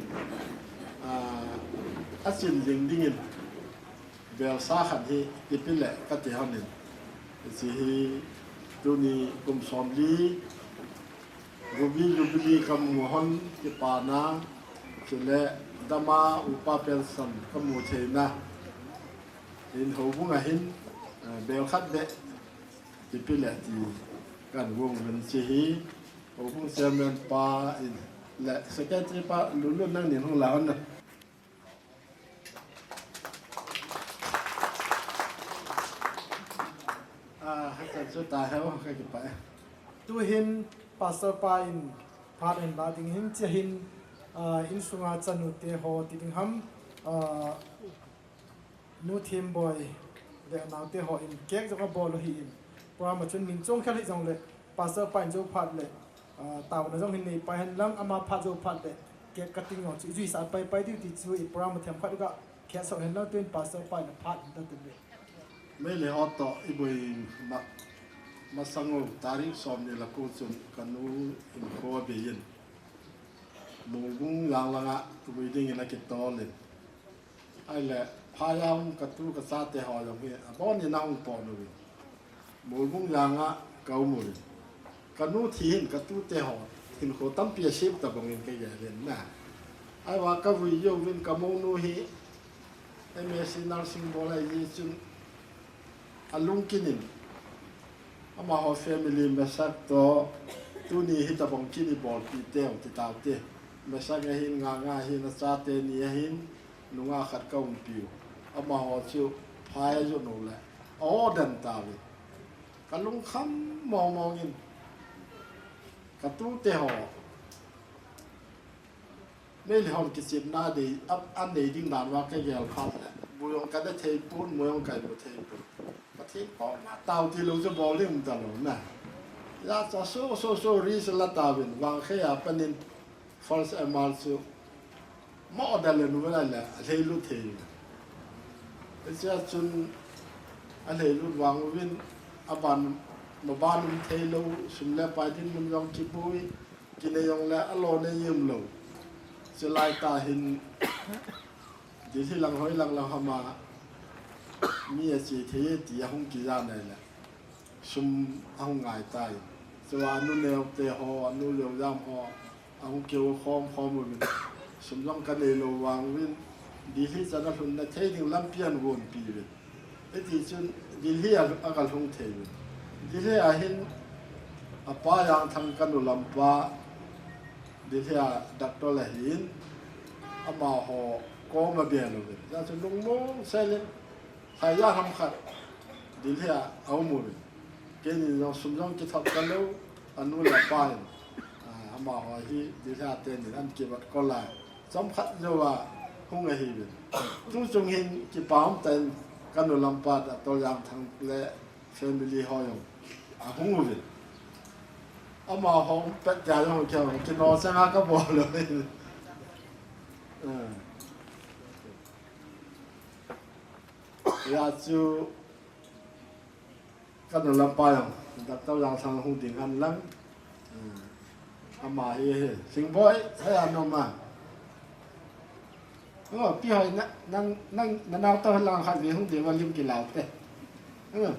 ah, achin ding dingin. Belsa khat hi ipi le kati hon in. Hiche hi tuni kum somli Ruby Jubilee kamu hon kipana, chule dama upa pension kamu theina. In houbung a hin, eh, bel khat beh ipi le ti kahin vong uvin hiche hi houbung chairman pa in le secretary pa Lulu nangnin hung la hon na. Ah, hachan chu ta heu, kakipah e. Tuhin Pastor pa in phat ahin la ding ahin, hiche hin, ah, insunga chanu te ho ti ding ham, ah, Nu Themboi le anaote hon cake jong abol u ahin, program a chun min chom khel hih jongle, Pastor pa in jou phat le, ah, taona jong hin neipa hen lang, ama phat jou phat le, cake cutting jong chu ijuisah pai pai diu ti chu i program a themkhat uga khehsoh hen lang, tuin Pastor pa in aphat in ta tin le. Meitei ho toh iboi ma, masang u tarik somni le ko chun kanu hinkho abei in. Molbung jang langa vui dingin akitol in. Ahile, phai a um katu kachate ho jong hi, abon in ahung pon uvin. Molbung janga kaum uvin. Kanu thi hin katute ho, hinkho tampi asem tabang in kagel in na. Ahivang kavui jouvin kamounu hi, M S C nursing bol ahi jeh chun, alungkin in, amaho family masak toh, tuni hitabang kin ibolpi teu ti taute. Masak ahin, Nganga ahin, achate ni ahin, nungah khat kaumpiu. Amaho chu phai ajot uleh, a-o den tauvin. Kalungkham mong mong in, katute ho. Meitei hon kichepna dei, a, anei ding dan uva kagel phat le, bu jong kade thei pon, mu jong kaimu thei pon. Pathen koma tao tilou chu bol ding um talou na. Hijeh chun so, so, so risk la tauvin, Vangkhei a pat in first M R chu mo dal le nu la le, alheilut thei. Hichea chun alheilut vang uvin, aban, maban um theilou, sum le pai dinmun jong kiboi, kinei jongle alo nei um lou. Chulai tah hin Delhi lang hoi lang lang hama mi ache thei e ti ahung kija nai le, sum ahung ngai tai. Chua anu neote ho, anu leojam ho, ahung kihou khom khom uvin. Sum jong kanei lou vang uvin, Delhi chan alhunna thei ding lampi ahin gonpi uvin. Hiti chun Delhi a, aga lhung thei uvin. Delhi a hin apa Jangthang kanu lampa, Delhi a doctor ahin, amaho koma abel uvin. Hijeh chun lungmong sel in, Haiya ham khat, Delhi a aum uvin. Keini jong sum jong kithop talou, anu le apa in, ah, amaho hi Delhi a tenin ahin kivat kol a, chomkhat jouva hung ahiuvin. Tuchung hin kipa umtah in kanu lampa Doctor Jangthang le family ho jong ahung uvin. Amaho um pet dia jong kei, kei no changa kabol lou. Eh. Ya chu, ka nu lampa jong, Doctor Jangthang hung ding hen lang. Eh. Ama hi, hi. Singboi, hei anom a. Oh, pi hoi na, nang, nang, nanao toh lang khat ve hung ding va lim kilau te. Eh.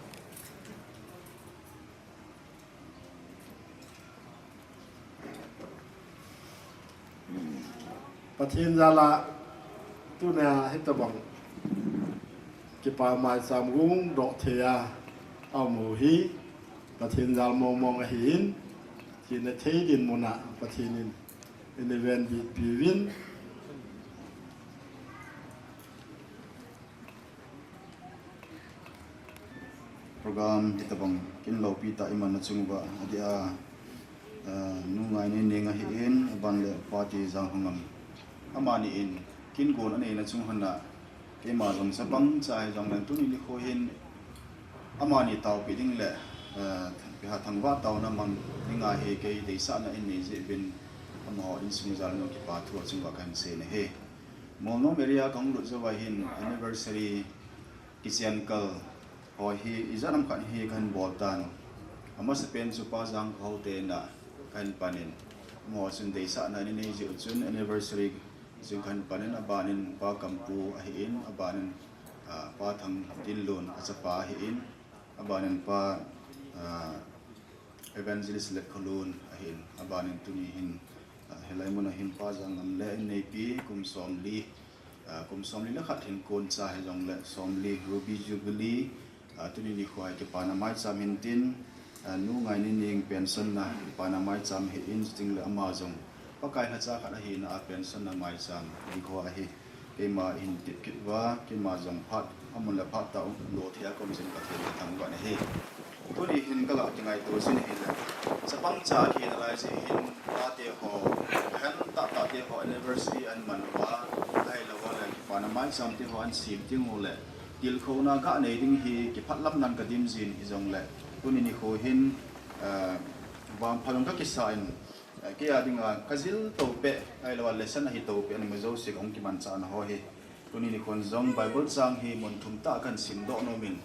Pathen jal a tunia hitobang kipa maicham gungdoh thei a aum u hi Pathen jal mongmong ahin, thina thei dinmun a Pathen in eina venbitpi uvin. Program hitobang kin loupi tah iman na chung uva, adeh a, eh, Nu Ngaineineng ahin, aban le Pa T. Janghongam. Amani in kin gon anei na chung hon a, keima jong chapang cha hijongle tuni nikho hin amani taopi ding le, eh, ipi ham thangvah taona mang ding ahi, kei deisahna in nei jeh uvin amaho insung jal a kipa thu achung uva kahin sei na ahi. Molnom area kahung lut jou a hin anniversary kichen kal ho hi ijat ham khat hi kahin bol tan. Amasapen chu Pa Jangkhote na kahin pan in, amaho chun deisahna nei jeh u chun anniversary chu kahin pan in, aban in Pa Kampu ahin, aban in, ah, Pa Thangtinlun achapa ahin, aban in Pa, ah, Evangelist Letkholun ahin, aban in tuni hin, ah, hilai mun a hin Pa Jangnam le in neipi kum somli, ah, kum somli le khat hin kon cha hijongle somli Ruby Jubilee, ah, tuni nikho a kipana maicham hin tin, ah, Nu Ngaineineng pension na kipana maicham ahin, chuting le ama jong Pakai lhacha khat ahina a pension na maicham nikho ahi. Keima hin tep kit uva, keima jong phat, amun le phat tah u, lo thei a kom jin Pathen kathangvah na ahi. Tuni hin kaga kingaito jin ahile, chapang cha kina lai jeh hin, tate ho, ahen tahtah te ho anniversary ahin man uva, ahilou le kipana maicham te ho ahin sem ding u le, tilkhouna ga nei ding hi kiphatlam nan kadim jin hijongle, tuni nikho hin, eh, vangpha jong kakisa in, Eh, kei a dinga kajil toupeh, ahilou a lesson ahi toupeh, ani ma jouse kahung kimanchah na ho hi. Tuni nikhon jong Bible chang hi mun thum tah kahin simdoh nom in,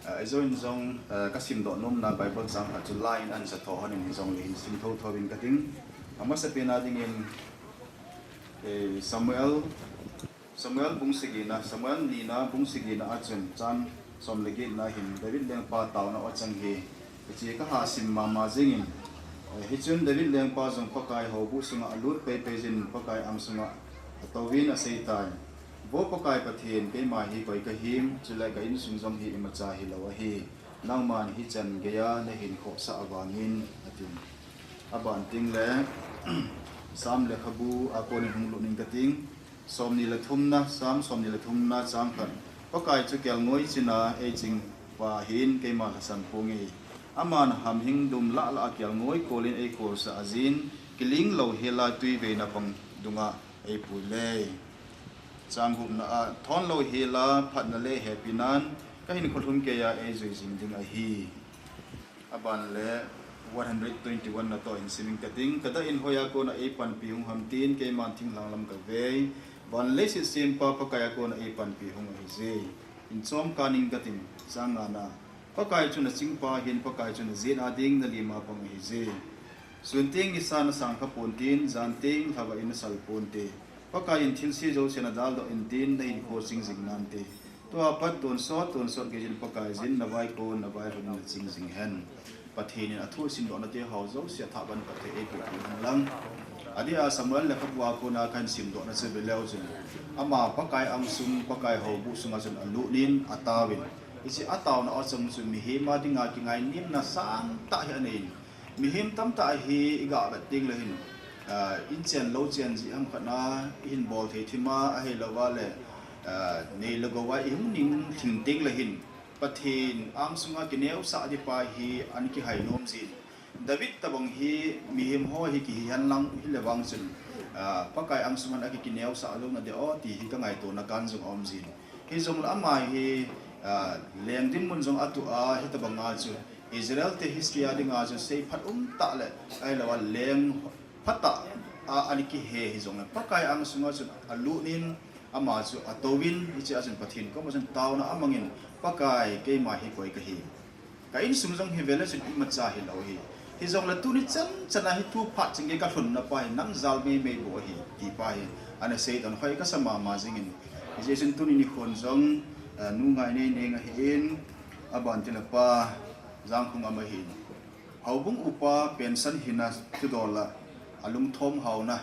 eh, ijou in jong, eh, kasimdoh nomna Bible chang khat chu la in ahin sa tho hon in hijongle hin sim thotho uvin kating. Amasapen a dingin, eh, Samuel, Samuel bung sagi na, Samuel ni na bung sagi na a chun chang som le get na hin David lengpa taona a chang hi, hiche kaha sim mama jing in, eh, hichun David lengpa jong Pakai houbuh sunga alut peipei jin Pakai ang sunga atouvin asei tai. Vo Pakai Pathen, keima hi koi kahim, chule ka insung jong hi imacha hilou ahi. Nangman hichan geiya nahin khohsah vangin, atin. Aban teng le, Sam lekhabu a konin hung lut ning kating. Somni le thumna, Sam somni le thumna chang khat. Pakai chu kelngoi china eiching pa hin keima lhasam ponge. Aman hamhing dum lah lah a kelngoi kolin eikolsah jin, kiling lou hela tui veina pang dunga eipui le. Chang gupna a, thon lou hela phatna le hepi nan, kahinkho lhum keiya eijui jing ding ahi. Aban le one hundred twenty-one na toh hin sim ing kating, kadah in hoiya kona eipanpi hung ham tin, keiman thinglhang lam kavei. Van leiset sempa Pakaiya kona eipanpi hung ahije. Hin chom kaning kating, chang ngana. Pakai chu nachingpa hin, Pakai chu najet a ding nalima pang ahije. Sun teng nisa nasang kha ponte, jan teng lhava in nasal ponte. Pakai in thilse jouse nadaldoh intin, nahinkho ching jing nante. Tua pat tonsot, tonsot geijin Pakai jin, navaikon, navailhun naching jing hen. Pathen in athu simdohna teho jouse athah ban phatthei eiboh peh hen lang. Adeh a Samuel lekhabu a kona kahin simdohna chu veleu chun, ama Pakai angsung, Pakai houbuh sunga chun alut in ataovin. Hiche ataona a chang chu mihem a dinga kingainimna sangtah hi anei in. Mihem tamtah hi iga vet teng le hin, ah, inchen louchen jeh ham khat na ihin bol thei thim a, ahilouva le, ah, nei le gou a ihung ning lhing teng le hin, Pathen angsunga kineosah ding pa hi ana kihai nom jin. David tabang hi mihem ho hi kihi hen lang hile vang chun, ah, Pakai angsunga ana ki, kineosah louna ding o ti hi kangaitona kan jong aum jin. Hijongle ama hi, ah, leng dinmun jong atoh a, hitabanga chu Israel te history a dinga chu seiphat umtah le, ahilou a leng phatah a ana kihe hijongle, Pakai angsunga chun alut in, ama chu atouvin, hichea chun Pathen koma chun taona amangin, Pakai, keima hi koi kahi. Ka insung jong hi vele chun imacha hilou hi. Hijongle tuni chan chana hi thu phat cheng gei kalhunna pa hi nang jal meimei bou ahi, ti pa hi ana sei don, hoi kasa mama jingin. Hijeh chun tuni nikhon jong, eh, nu Ngaineineng ahin, aban tila pa Jangkhongam ahin, houbung upa pension hina thudol a alungthom haona,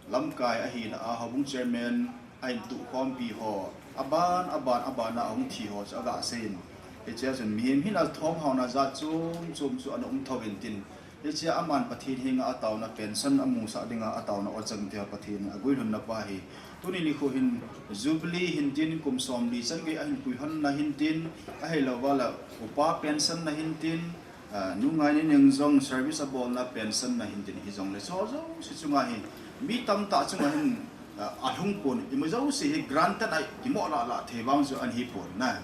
lamkai ahina a houbung chairman ahin tuhkhompi ho, aban, aban, aban a ahung thi ho chu aga seiyin. Hichea chun mihem hina thom haona jat chom chom chu ana um thou intin, hichea aman Pathen henga ataona pension amusah dinga ataona ochang tia Pathen aguilhunna pa hi. Tuni nikho hin Jubilee hintin, kum somli chan gei ahin puihonna hintin, ahilouva le upa pension na hintin, ah, nu Ngaineineng jong service abolna pension na hintin, hijongle chuho jouse chunga hi mi tamtah chunga hin, ah, alhungpon, ima jouse hi granted a kimoh lah lah thei vang chu ana hipon na.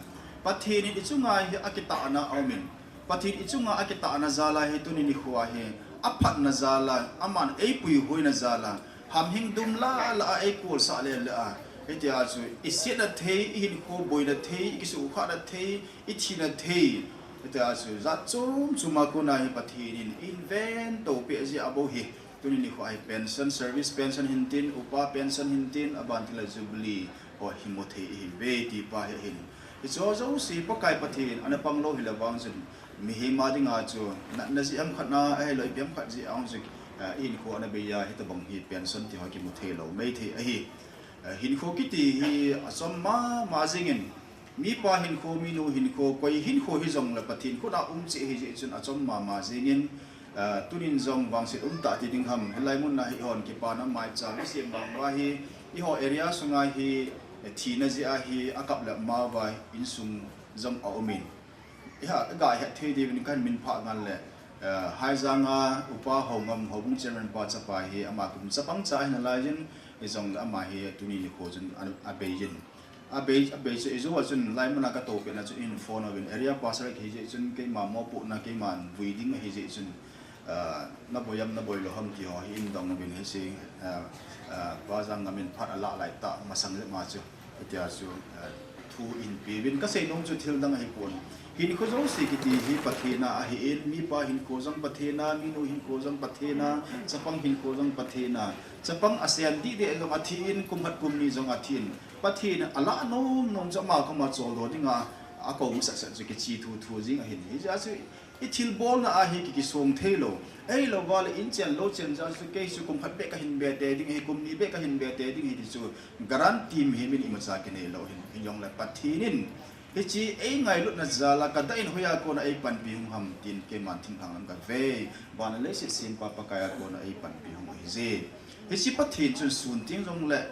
Pathen in ichunga hi akitahna aumin, Pathen ichunga akitahna jal a hi tuni nikho a hi aphatna jal a, aman eipuihoina jal a, hamhing dum lah lah a eikolsah lele a, hitia chu isetna thei, ihinkho boina thei, ikisuhkhahna thei, ithina thei, hitia chu jat chom chom a kona hi Pathen in eihin ventohpeh jeh a bou hi, tuni nikho a hi pension, service pension hintin, upa pension hintin, aban tila Jubilee ho hi mu thei ihiuve, ti pa hi ahin. Hicheho jouse Pakai Pathen ana panglou hile vang chun, mihem a dinga chu natna jeh ham khat na, ahilou ipi ham khat jeh a hung chu, eh, ihinkho ana bei a, hitobang hi pension tiho kimu theilou maithei ahi. Eh, hinkho kiti hi achom mama jingin, mipa hinkho, minu hinkho, koi hinkho hijongle Pathen khut a um cheh ahijeh chun achom mama jingin, ah, tunin jong vangset umtah ti ding ham, hilai muna hi eihon kipana maicham isem vang uva hi, eiho area sunga hi, eh, thina jeh a hi akap le ama uva insung jong aumin, iha, iga het thei diuvin kahin minphah ngal le, eh, Haijang a upa Haongam, houbung chairman pa chapa hi ama kum chapang cha ahi nalaiyin, hijongle ama hi tuni nikho chun a, abeiyin. Abei, abei chu ijou a chun hilai muna katoupi na chun eihin phone uvin, area pastor kahijeh chun keima mopohna, keiman vui ding ahijeh chun, ah, naboi ham, naboi lou ham tiho hi eidong uvin, hiche, ah, ah, Pa Jangngam in phat alah laitah masang jep ma chu, hitia chu, ah, thu eihin peuvin, kasei nom chu thil dang ahipon. Hinkho jouse kiti hi Pathen a ahin, mipa hinkho jong Pathen a, minu hinkho jong Pathen a, chapang hinkho jong Pathen a, chapang asen dihdih jong athin, kum khat kum ni jong athin, Pathen in alah nom nom chu ama koma choldo dinga akou masat sat chu kiche thuthu jing ahin. Hijeh a chu ithilbolna a hi ki, kisong theilou, ahilouva le inchen louchen jeh a chu kei chu kum khat beh kahin be tei ding ahi, kum ni beh kahin be tei ding ahi ti chu guarantee mihem in imacha kinei lou ahin. Hijongle Pathen in hiche eingailutna jal a kadah in hoiya kona eipanpi hung ham tin keiman thinglhang lam kave, van le leiset sempa Pakai a kona eipanpi hung ahije. Hiche Pathen chun sun teng jongle,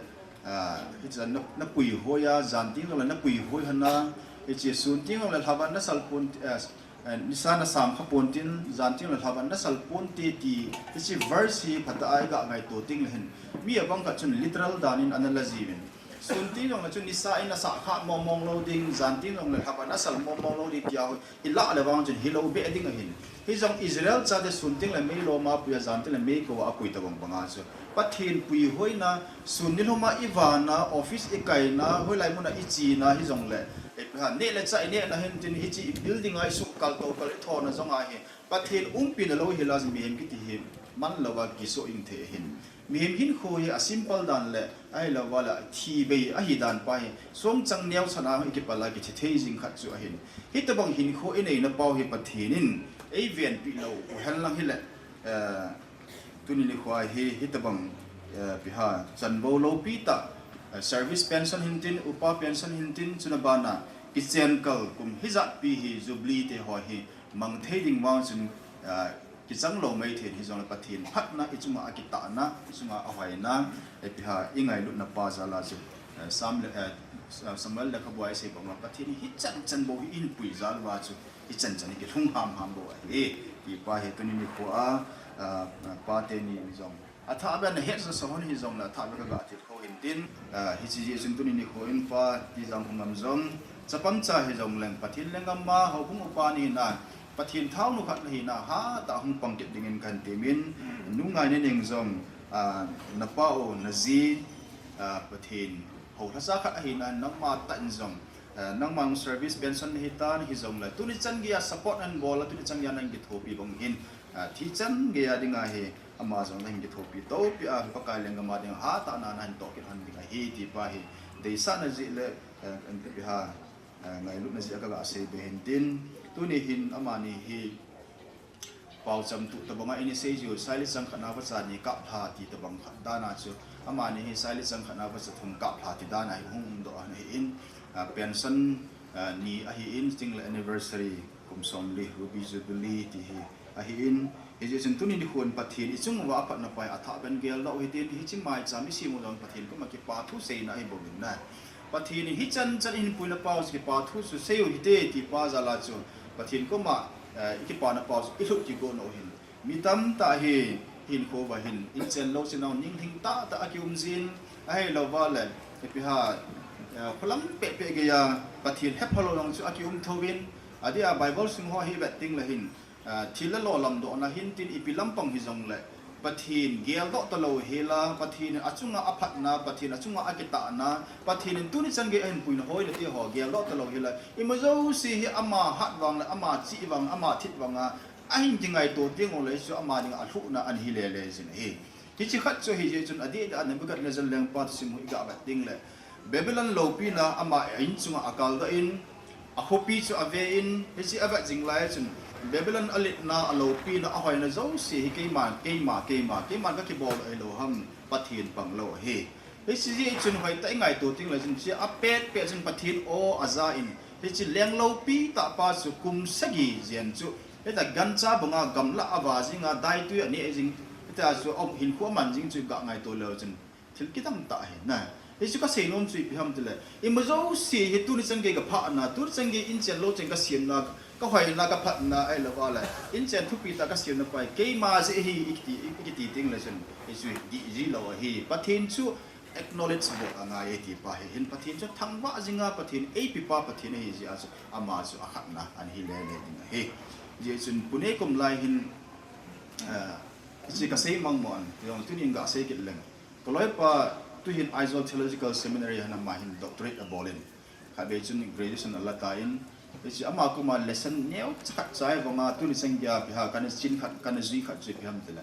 ah, hiche na, napuihoi a, jan teng jongle napuihoi hon a, hiche sun teng jongle lhavat nasal pon, ah, eh, nisa nasam kha ponte, jan teng jongle lhavat nasal ponte ti, hiche verse hi phatah a iga ngaito tengle hin, mi abang khat chun literal dan in ana la jiuvin. Sun teng jongle chun nisa inasah kha mongmong lou ding, jan teng jongle lhavat nasal mongmong lou ding tia ilah le vang chun hilou beh ding ahin. Hijong Israel chate sun tengle mei lom a pui a, jan tengle mei kou a apui tobang banga chu Pathen puihoina, sun nilhum a ivana, office ikaina, hoilai muna ichena hijongle, eh, ha, neh le chah inehna hintin, hiche building a isuhkal toukal ithona jong ahi, Pathen umpina lou hila mihem kiti hi manlouva kisoh jing thei ahin. Mihem hinkho hi a simple dan le, ahilouva le thi bei ahi dan pa hi, songchang neocha a ikipal a kithi thei jing khat chu ahin. Hitobang hinkho ineina pau hi Pathen in eivenpeh lou uhen lang hile, eh, tuni nikho hi hitobang, eh, ipi ham, chanvo loupi tah, eh, service pension hintin, upa pension hintin, chuna bana kichenkal kum hijat pi hi Jubilee te ho hi mang thei ding vang chun, eh, kichang lou maithei in, hijongle Pathen phatna, ichunga akitahna, ichunga ahoina, ipi ham, ingailutna pa jal a chu, eh, Sam le, eh, Samuel lekhabu a isei banga Pathen in hichan chan bou hi eihin pui jal uva chu, hichan chan hi kilhung hamham bou ahi, ti pa hi tuni nikho a, ah, pa teni jong athah beh a nahet josa hon hijongle athah beh kaga thil kho hintin, ah, hiche jeh chun tuni nikho in pa T. Jangkhongam jong chapang cha hijongleng Pathen lenggam a houbung upa nina, Pathen thaonu khat nahina hatah a hung pang kit dingin kahin temin, nungai Neneng jong, ah, napa u, naji, ah, Pathen hou lhacha khat ahina, nangma tah in jong, ah, nangma service pension nahitan, hijongle tuni chan geiya support nahin bol a, tuni chan geiya nahin kithopi bang hin, ah, thi chan geiya dinga hi, ama jong nahin kithopi toupeh a, Pakai lenggam a dinga hatah a nahin toh kit lhon ding ahi, ti pa hi deisahna jeh le, ah, ipi ham, ah, ngailutna jeh a kaga sei be hin tin, tuni hin amani hi paocham tuh tobanga ini sei jiu, saili chang khat na vacha ni kap lha ti tobang khat dan a chu, amani hi saili chang khat na vacha thum kap lha ti dan a hi hung umdoh ahin, ah, pension, ah, ni ahin, chule anniversary kum somli, Ruby Jubilee ti hi ahin, hijeh chun tuni nikho in Pathen ichung uva aphatna pa hi athah beh in geldoh u hitin, hiche maicham isem u jong Pathen koma kipa thu seina ahibou in na. Pathen in hichan chan ihin puina pau chu kipa thu chu sei u hite ti pa jal a chu, Pathen koma, eh, ikipana pau chu ilhuh kigo nau hin. Mi tamtah hi hinkho uva hin, inchen lou chenau ninglhing tahtah a kium jin, ahilouva le, ipi ham, eh, kholam pehpeh geiya Pathen hephalou jong chu akium thouvin, adeh a Bible sung ho hi vet ding le hin, ah, thil le lo lamdohna hin tin ipi lampang hijongle, Pathen geldoh talou hela, Pathen in achunga aphatna, Pathen achunga akitahna, Pathen in tuni chan gei ahin puina hoina te ho geldoh talou hela, ima jouse hi ama hat vang le, ama chih vang, ama thit vanga ahin kingaito teng uleh chu ama dinga alhuhna ahin hi lele jin ahi. Hiche khat chu ahijeh chun adeh a Nebuchadnezzar lengpa thusim ho iga vet ding le, Babylon loupina ama in chunga akaldoh in, akhopi chu ave in, hiche avet jing lai chun, Babylon aletna, aloupina, ahoina jouse hi keima, keima, keima, keiman kakibol ahilou ham, Pathen panglou ahi. Hiche jeh chun hoitah a ingaito teng le chun, hiche apet pet chun Pathen aw aja in, hiche leng loupi tah pa chu kum sagi jen chu, hitia gancha banga gamlah a ava jinga, daitwi aneh jing, hitia chu hinkho aman jing chu iga ngaito leu chun, thil kidang tah ahi na. Hichu kasei nom chu ipi ham tile, ima jouse hi tuni chan gei kaphahna, tuni chan gei inchen lou chen kasemna, kahoina, kaphatna, ahilouva le inchen thupi tah kasemna pa hi keima jeh ahi ikiti, ikiti teng le chun, hichu dih jilou ahi. Pathen chu acknowledge bol angai e ti pa hi hin, Pathen chu thangvah jinga Pathen, eipe pa Pathen ahijeh a chu ama chu akhatna ahin hi lele ding ahi. Hijeh chun Pune kum lai hin, ah, hiche kasei mangmon, jong tunin gasei kit leng. Kaloipa tuhin Aizawl Theological Seminary a hin ama hin doctorate abol in, khatvei chun graduation ala tan, hiche ama koma lesson neocha khat chai vanga tuni chan geiya ipi ham kana chin khat, kana jui khat chu ipi ham tile,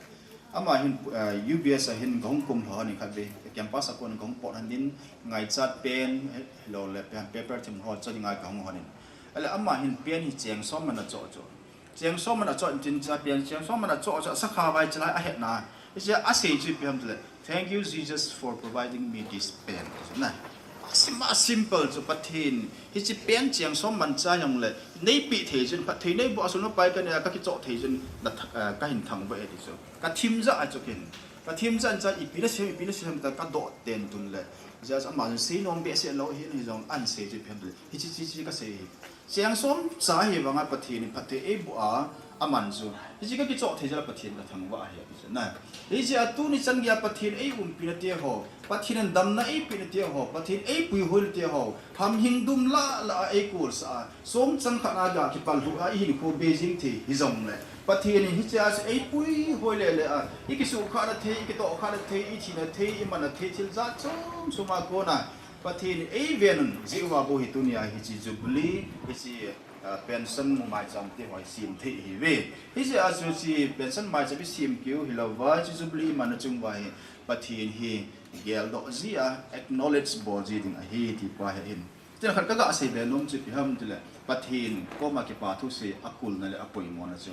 ama hin, eh, U B S a hin kahung kumlha hon in khatvei, campus a kon kahung pot hon in, ngaichat pen, eh, hilou le pen, paper thim ho cho dinga kahung hon in. Ahile ama hin pen hi cheng som man achoh choh. Cheng som man achoh in tin cha pen, cheng som man achoh choh, sakha vai chalai ahetna. Hiche asei chu ipi ham tile, "Thank you, Jesus, for providing me this pen." Na. Asim-, asimple chu Pathen. Hiche pen cheng som man cha jongle, neipeh thei chun, phatthei neiboh a sum le pai kanei a kakichoh thei chun, na tha-, eh, kahin thangvah e ti chu. Kathim jah a chu ken. Kathim jah in cha ipi nasei, ipi nasei ham tia kadoh ten tun le. Hijeh a chu ama chun seinom behseh lou ahin, hijong ahin sei chu ipi ham tile, hiche, hiche, hiche kasei hi. Cheng som cha hi vanga Pathen in phatthei eiboh a, aman chu, hiche kakichoh thei jeh a Pathen kathangvah ahi ati chu na. Hijeh a tuni chan geiya Pathen eiumpina te ho, Pathen in damna eipehna te ho, Pathen eipuihoina te ho, hamhing dum lah lah a eikolsah a, som chang khat na ga kipallhuh a ihinkho bei jing thei hijongle, Pathen in hichea chu eipuihoi lele a, ikisuhkhahna thei, ikitohkhahna thei, ithina thei, imanna thei, thil jat chom chom a kona Pathen in eiven un, jeh uva bou hi tunia hiche Jubilee, hiche, ah, pension maicham te ho isem thei ahiuve. Hijeh a chu hiche pension maicham isem keu hilouva, hiche Jubilee imanna chung uva hi Pathen hi geldoh ji a, acknowledge bol ji ding ahi ti pa hi ahin. Tin khat kaga sei be nom chu ipi ham tile, Pathen koma kipa thusei akulna le apoimona chu,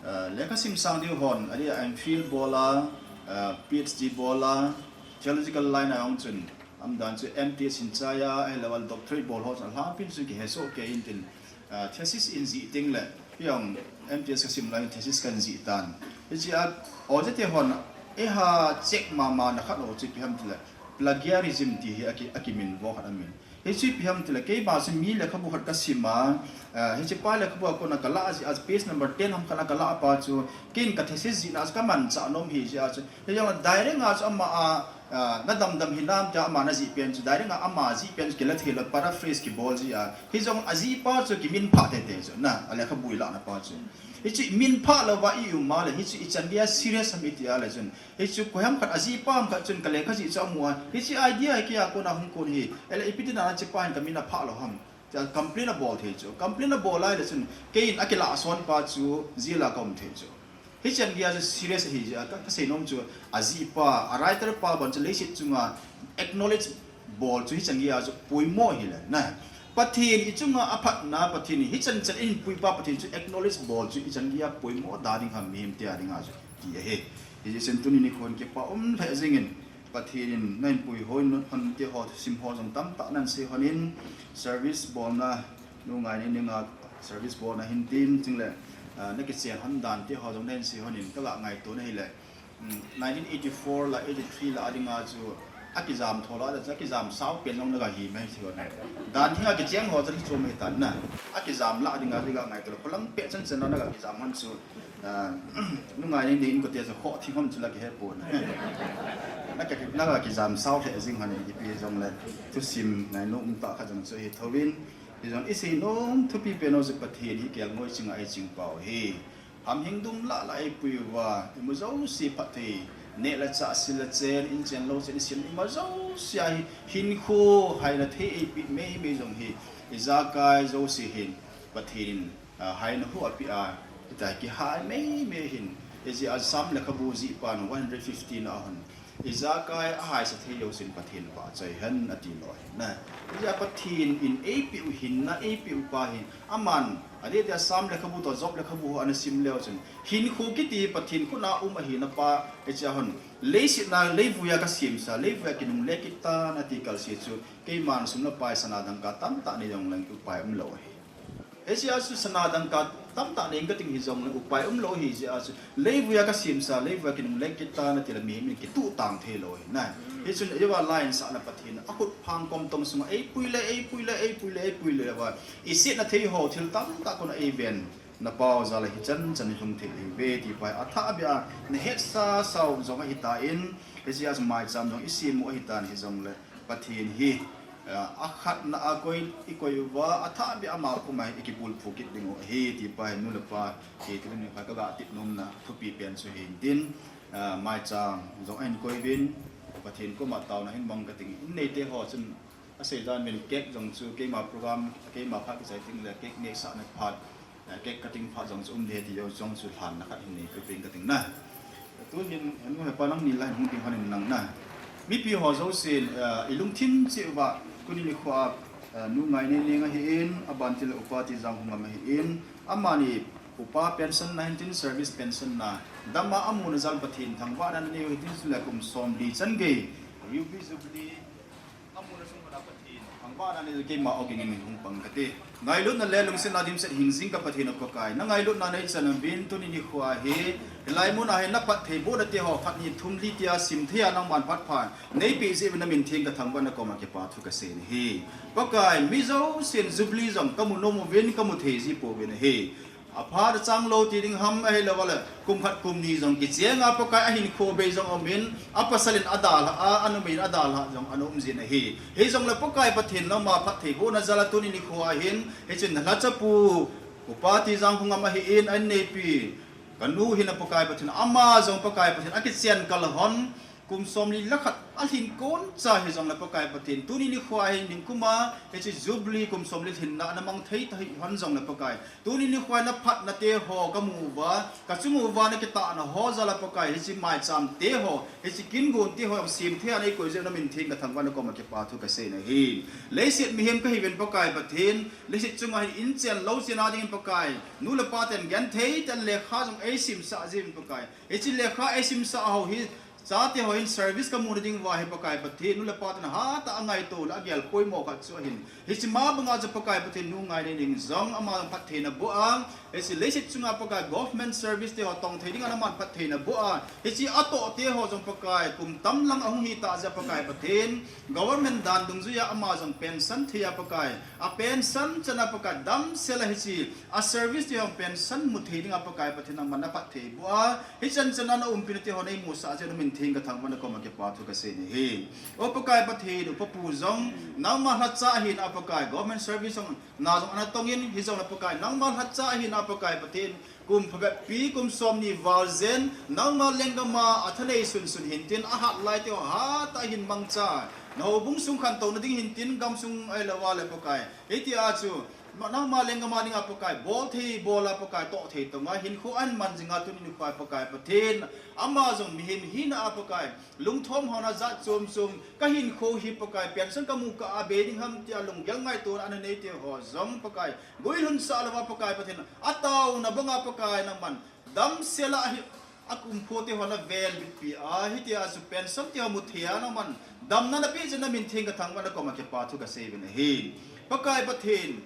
ah, lekhasim sang diu hon, adeh a M Phil bol a, ah, P H D bol a, theological line a jong chun, aumdan chu M T S in chai a, ahilouleh doctorate bol ho chun alhangpin chu kihesoh kei in tin, ah, thesis in jih teng le, kei jong M T S kasim lai in thesis kahin jih tan. Hichea, ojate hon eiha check mama na khat ho chu ipi ham tile, plagiarism ti hi aki, akiminvo khat amin. Hichu ipi ham tile, keima chu mi lekhabu khat kasim a, ah, hiche pa lekhabu a kona kalah jeh a, page number ten ham khat a kalah pa chu, keiin ka thesis jihna chu kamanchah nom ahi jeh a chu, hijongle direct a chu ama a, Ah, nadamdam hinam tia ama najih pen chu, direct a ama jih pen chu kila thei lou, paraphrase kibol ji a. Hijong ajih pa chu kiminphah teitei chu, na, alekhabu ilahna pa chu. Hichu minphah louva i um a le, hichu ichan dia serious ham iti a le chun. Hichu koiham khat ajih pa ham khat chun kalekha jih chu amu a. Hichu idea hi keia kona hung kon hi. Ele ipi tina hichepa hin kamin aphah lou ham. Tia complain abol thei chu. Complain abol lai le chun, keiin akilah son pa chu, jail a kaum thei chu. Hichan geiya chu serious ahi jeh a, ka, kasei nom chu, ajih pa, a writer pa bon chu leiset chunga acknowledge bol chu hichan geiya chu poimo hile, na. Pathen ichunga aphatna, Pathen hichan chan in puipa Pathen chu acknowledge bol chu ichan geiya poimo da ding ham mihem te a dinga chu ti ahi. Hijeh chun tuni nikho hin kipa um lheh jingin, Pathen in nahin pui hon, hon te ho, thusim ho jong tamtah nahin sei hon in, service bolna, Nu Ngaineineng a service bolna hin tin, chule, ah, nakichen hon dan te ho jong nahin sei hon in, kaga ngaito na hile. Hmm, nineteen eighty-four la, eighty-three la a dinga chu, akijam tho la, akijam sao pen jong naga hi mai thei hon. Dan dinga kicheng ho chu chu mai tan na. Akijam la dinga chu ga ngaito le, kholang pet chan chan la naga kijam hon chu. Ah, Nu Ngaineineng in kote chu khoh thing hom chu la kihe pon. Na ka, naga kijam sao lheh jing hon in ipi jong le thusim ngainom tah khat jong chu hi thouvin. Hijong isei nom thupi pen u chu Pathen hi kelngoi chinga eiching pau hi. Hamhing dum lah lah eipui uva, imu jouse phatthei, neh le chah, sil le chen, inchen louchen, isim, imu jouse a hi, hinkho haina thei eipeh meimei jong hi, ijakai jouse hin, Pathen in, ah, haina hu apeh a, hitia kihai meimei hin, ijeh a Sam lekhabu jih pan one hundred fifteen a hon, ijakai ahaisa thei jousen Pathen vahchoi hen ati lou ahi na. Ijeh a Pathen in eipeh u hinna, eipeh u pa hi, aman, adeh dia Sam lekhabu toh Job lekhabu ho ana sim leu chun, hinkho kiti Pathen khut a um ahina pa, ijeh a hon, leiset a, leivui a kasemsa, leivui a kinungle kit tan ati kalse chu, keiman sum le pai sana dangka tamtah nei jongleng upai umlou ahi. Hijeh a chu sana dangka tamtah nei kating hijongle upai umlou ahijeh a chu, leivui a kasemsa, leivui a kinungle kit tan atile mihem in kituh tang theilou ahi na. Hichun eiva lain sahna Pathen akhut phang kom tom sunga eipui le, eipui le, eipui le, eipui le uva, isetna thei ho thil tamtah kona eiven na pau jal a hichan chan ilhung thei ahiuve ti pa hi athahbeh a nahetsa sau jong ahitan, hijeh a chu maicham jong isem u ahitan hijongle Pathen hi, ah, akhatna a koi, ikoi uva, athahbeh a ama koma hi ikibulphu kit dingu ahi ti pa hi nu le pa, hi tuni nikho kaga tep nomna thupi pen chu hin tin, ah, maicham jong ahin koi uvin, Pathen koma taona hin mang kating in neite ho chun asei dan uvin cake jong chu keima program, keima phat kichai tengle cake nehsahna phat, eh, cake cutting phat jong chu um ding ahi ti jong chu lhanna khat hin nei peh uvin kating na. Tuhin, henu hepa nangni la hin hung ding hon in nang na. Mipi ho jousen, eh, ilungthim cheh uva, tuni nikho a, eh, Nu Ngaineineng ahin, abantil Upa Tijang Hungam ahin, amani upa pension na hin tin service pension na, dam a amuna jal Pathen thangvahna nanei u hitin chule kum somli chan gei, Ruby Jubilee, amuna sung hon a Pathen thangvahna nei keima ogin in hung pang kate. Ngailutna le lungsetna dimset hingjing ka Pathen u Pakai, nangailutna neichan uvin tuni nikho a hi, hilai mun a hi naphattheibohna te ho khat ni thum li tia simthei a nangman phatpha neipeh jeh uvin namin theng kathangvah nakoma kipa thu kasei ahi. Pakai, mi jousen Jubilee jong kamu nom uvin kamu thei ji pouvin ahi. Aphat achanglou ti ding ham ahiloule, kum khat kum ni jong kichenga Pakai ahinkho bei jong aumin, apasal in adalhah a, anumei in adalhah jong ana umjin ahi. Hijongle Pakai Pathen nangma phattheibohna jal a tuni nikho a hin, hichun nalhachapu, Upa Tijang Hungam ahin, ainneipi, kanu hin a Pakai Pathen, ama jong Pakai Pathen, akichen kal hon, kum somli le khat alhin koncha hijongle Pakai Pathen, tuni nikho a hin ningkuma, hiche Jubilee kum somli lhinna namang thei tahih hon jongle Pakai, tuni nikho a naphatna te ho kamu uva, kachung uva nakitahna ho jal a Pakai, hiche maicham te ho, hiche kingon te ho, semthei a neikoi jeh u namin theng kathangvah nakoma kipa thu kasei ahi. Leiset mihem kahiuvin Pakai Pathen, leiset chunga hin inchen louchen a dingin Pakai, nu le pa ten genthei tah in lekha jong eisimsah jeh uvin Pakai, hiche lekha eisimsah ho hi, chate ho hin service kamuna ding uva hi Pakai Pathen, nu le pa ten hatah a ngaito le agel poimo khat chu ahin. Hiche ma banga chu Pakai Pathen Nu Ngaineineng jong ama jong phattheina boh a, hiche leiset chunga Pakai government service te ho tong thei dinga naman phattheina boh a, hiche atoh te ho jong Pakai kum tam lang ahung hitah jeh a Pakai Pathen, government dan dungjuia ama jong pension thei a Pakai, a pension chan a Pakai damsel a hiche a service te ho pension mu thei dinga Pakai Pathen nangman naphatthei boh a, hichan chan a naumpina te ho neimusah jeh u namin Pathen kathangvah na koma kipa thu kasei ahi. O Pakai Pathen, upa pu jong, nangma lhacha ahin a Pakai, government service jong, na jong ana tongin, hijongle Pakai, nangma lhacha ahin a Pakai Pathen, kum phabep pi, kum somni val jen, nangma lenggam a athanei sunsun hintin, ahat lai teu hatah a hin mangcha, na houbung sung khantouna ding hintin, gamsung ahilou le Pakai. Hitia chu, nangma lenggam a dinga Pakai, bolthei bola Pakai, tohthei tonga, hinkho ahin man jinga tuni nikhoa Pakai Pathen, ama jong mihem hina a Pakai, lungthom hon a jat chom chom, kahinkho hi Pakai, pension kamu kah a bei ding ham tia lunggel ngaito ana nei teho jong Pakai, guilhun sah louva Pakai Pathen, ataona banga Pakai nangman, damsel a hi, akum pho teho naven bitpi a, hitia chu pension teho muthei a nangman, damna napeh jeh in namin theng kathangvah na koma kipa thu kasei uvin ahi. Pakai Pathen,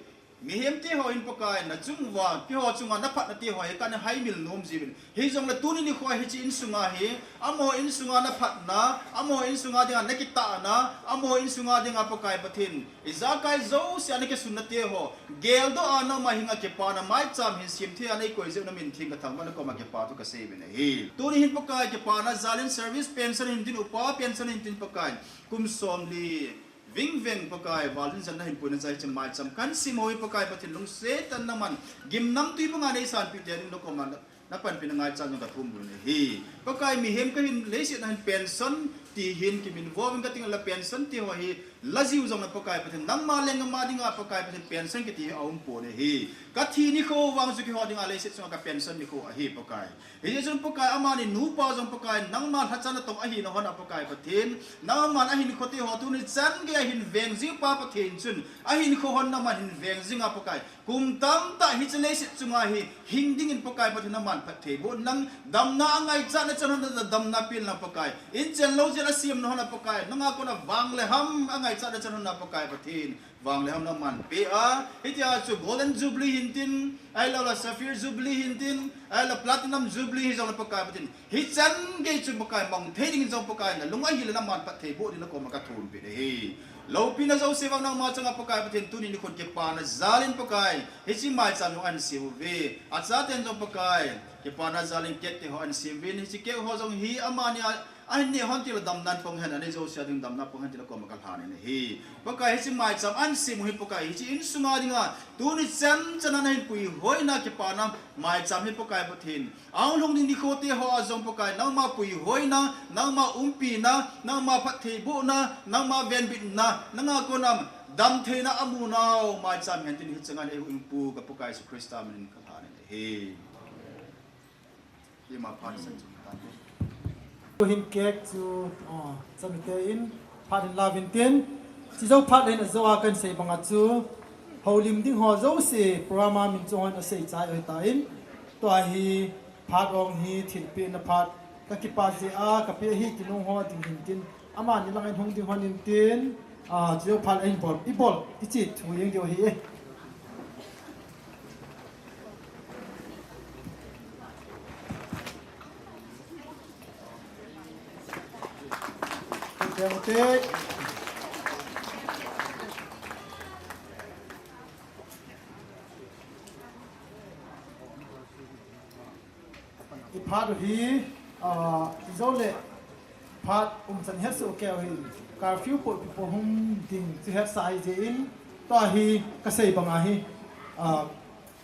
mihem teho hin Pakai, nachung uva, keiho chunga naphatna teho hi kana haimil nom jiuvin. Hijongle tuni nikhoa hiche insunga hi, amaho insunga naphatna, amaho insunga dinga nakitahna, amaho insunga dinga Pakai Pathen, ijakai jouse a nakisunna teho, geldoh a nangma henga kipana maicham hin semthei a neikoi jeh u namin theng kathangvah na koma kipa thu kasei uvin ahi. Tuni hin Pakai kipana jal in service pension hintin upa pension hintin Pakai, kum somli vingveng Pakai, val in jan nahin puina jeh a hiche maicham kahin sem u hi Pakai Pathen lungset tah in nangman, gimnamtui banga neisanpeh tei ding na koma na, napanpina ngaichat jong kathum uvin ahi. Pakai mihem kahin leiset a hin pension ti hin kiminvo uvin kating le pension teho hi, la jiu jongle Pakai Pathen, nangma lenggam a dinga Pakai Pathen pension kiti hi aumpon ahi. Kathi nikho vang chu keiho dinga leiset chunga ka pension nikho ahi Pakai. Hijeh chun Pakai amani nupa jong Pakai, nangma lhacha natong ahina hon a Pakai Pathen, nangman ahinkho teho tuni chan gei a hin veng jing pa Pathen chun, ahinkho hon nangman hin veng jinga Pakai, kum tamtah hiche leiset chunga hi hing dingin Pakai Pathen nangman phatthei boh in lang, damna angaichatna chan hon a damna pen lang Pakai, inchen lou jel a semna hon a Pakai, nanga kona vang le ham angaichatna chan hon a Pakai Pathen, vang le ham nangman peh a, hitia chu Golden Jubilee hintin, ahilou le Sapphire Jubilee hintin, ahilou le Platinum Jubilee hijongle Pakai Pathen, hichan gei chu Pakai mang thei dingin jong Pakai nalung ahile nangman phatthei boh dingin na koma kathumpeh ahi. Loupina jouse vang nangma chunga Pakai Pathen tuni nikhon kipana jal in Pakai, hiche maicham jong ahin sem uve. Achaten jong Pakai, kipana jal in cake teho ahin sem uvin, hiche cake ho jong hi amani a, ahin neh hon tile damna pang hen, anei jouse a ding damna pang hen tin na koma kalhan in ahi. Pakai hiche maicham ahin sem u hi Pakai, hiche insunga dinga, tuni chan chan a nahin puihoina kipana maicham hi Pakai Pathen, ahung lhung ding nikho teho a jong Pakai, nangma puihoina, nangma umpina, nangma phattheibohna, nangma venbitna, nanga kona damtheina amu nau maicham hen tin hiche ngan eihuhhingpu ka Pakai Jesu Christa minin kalhan in ahi. Ima phat san chung tan. Tuhin cake chu, oh, chanu te in phat in la uvin tin. Chujou phat le hin ajou a kahin sei banga chu, houlim ding ho jouse program a min chu hon asei chai u ahitan. Tua hi phat ong hi thilpehna phat, kakipah jeh a kapeh ahi ti nung ho ding hin tin. Amani lang in hung ding hon in tin. Ah, chujou phat le hin bol, ibol, iche thu jeng diu ahi e. I phat u hi, ah, ijou le phat umchan hetsoh keu hi, curfew potpi po hung ding chu hetsa ahi jeh in, tua hi kasei banga hi, ah,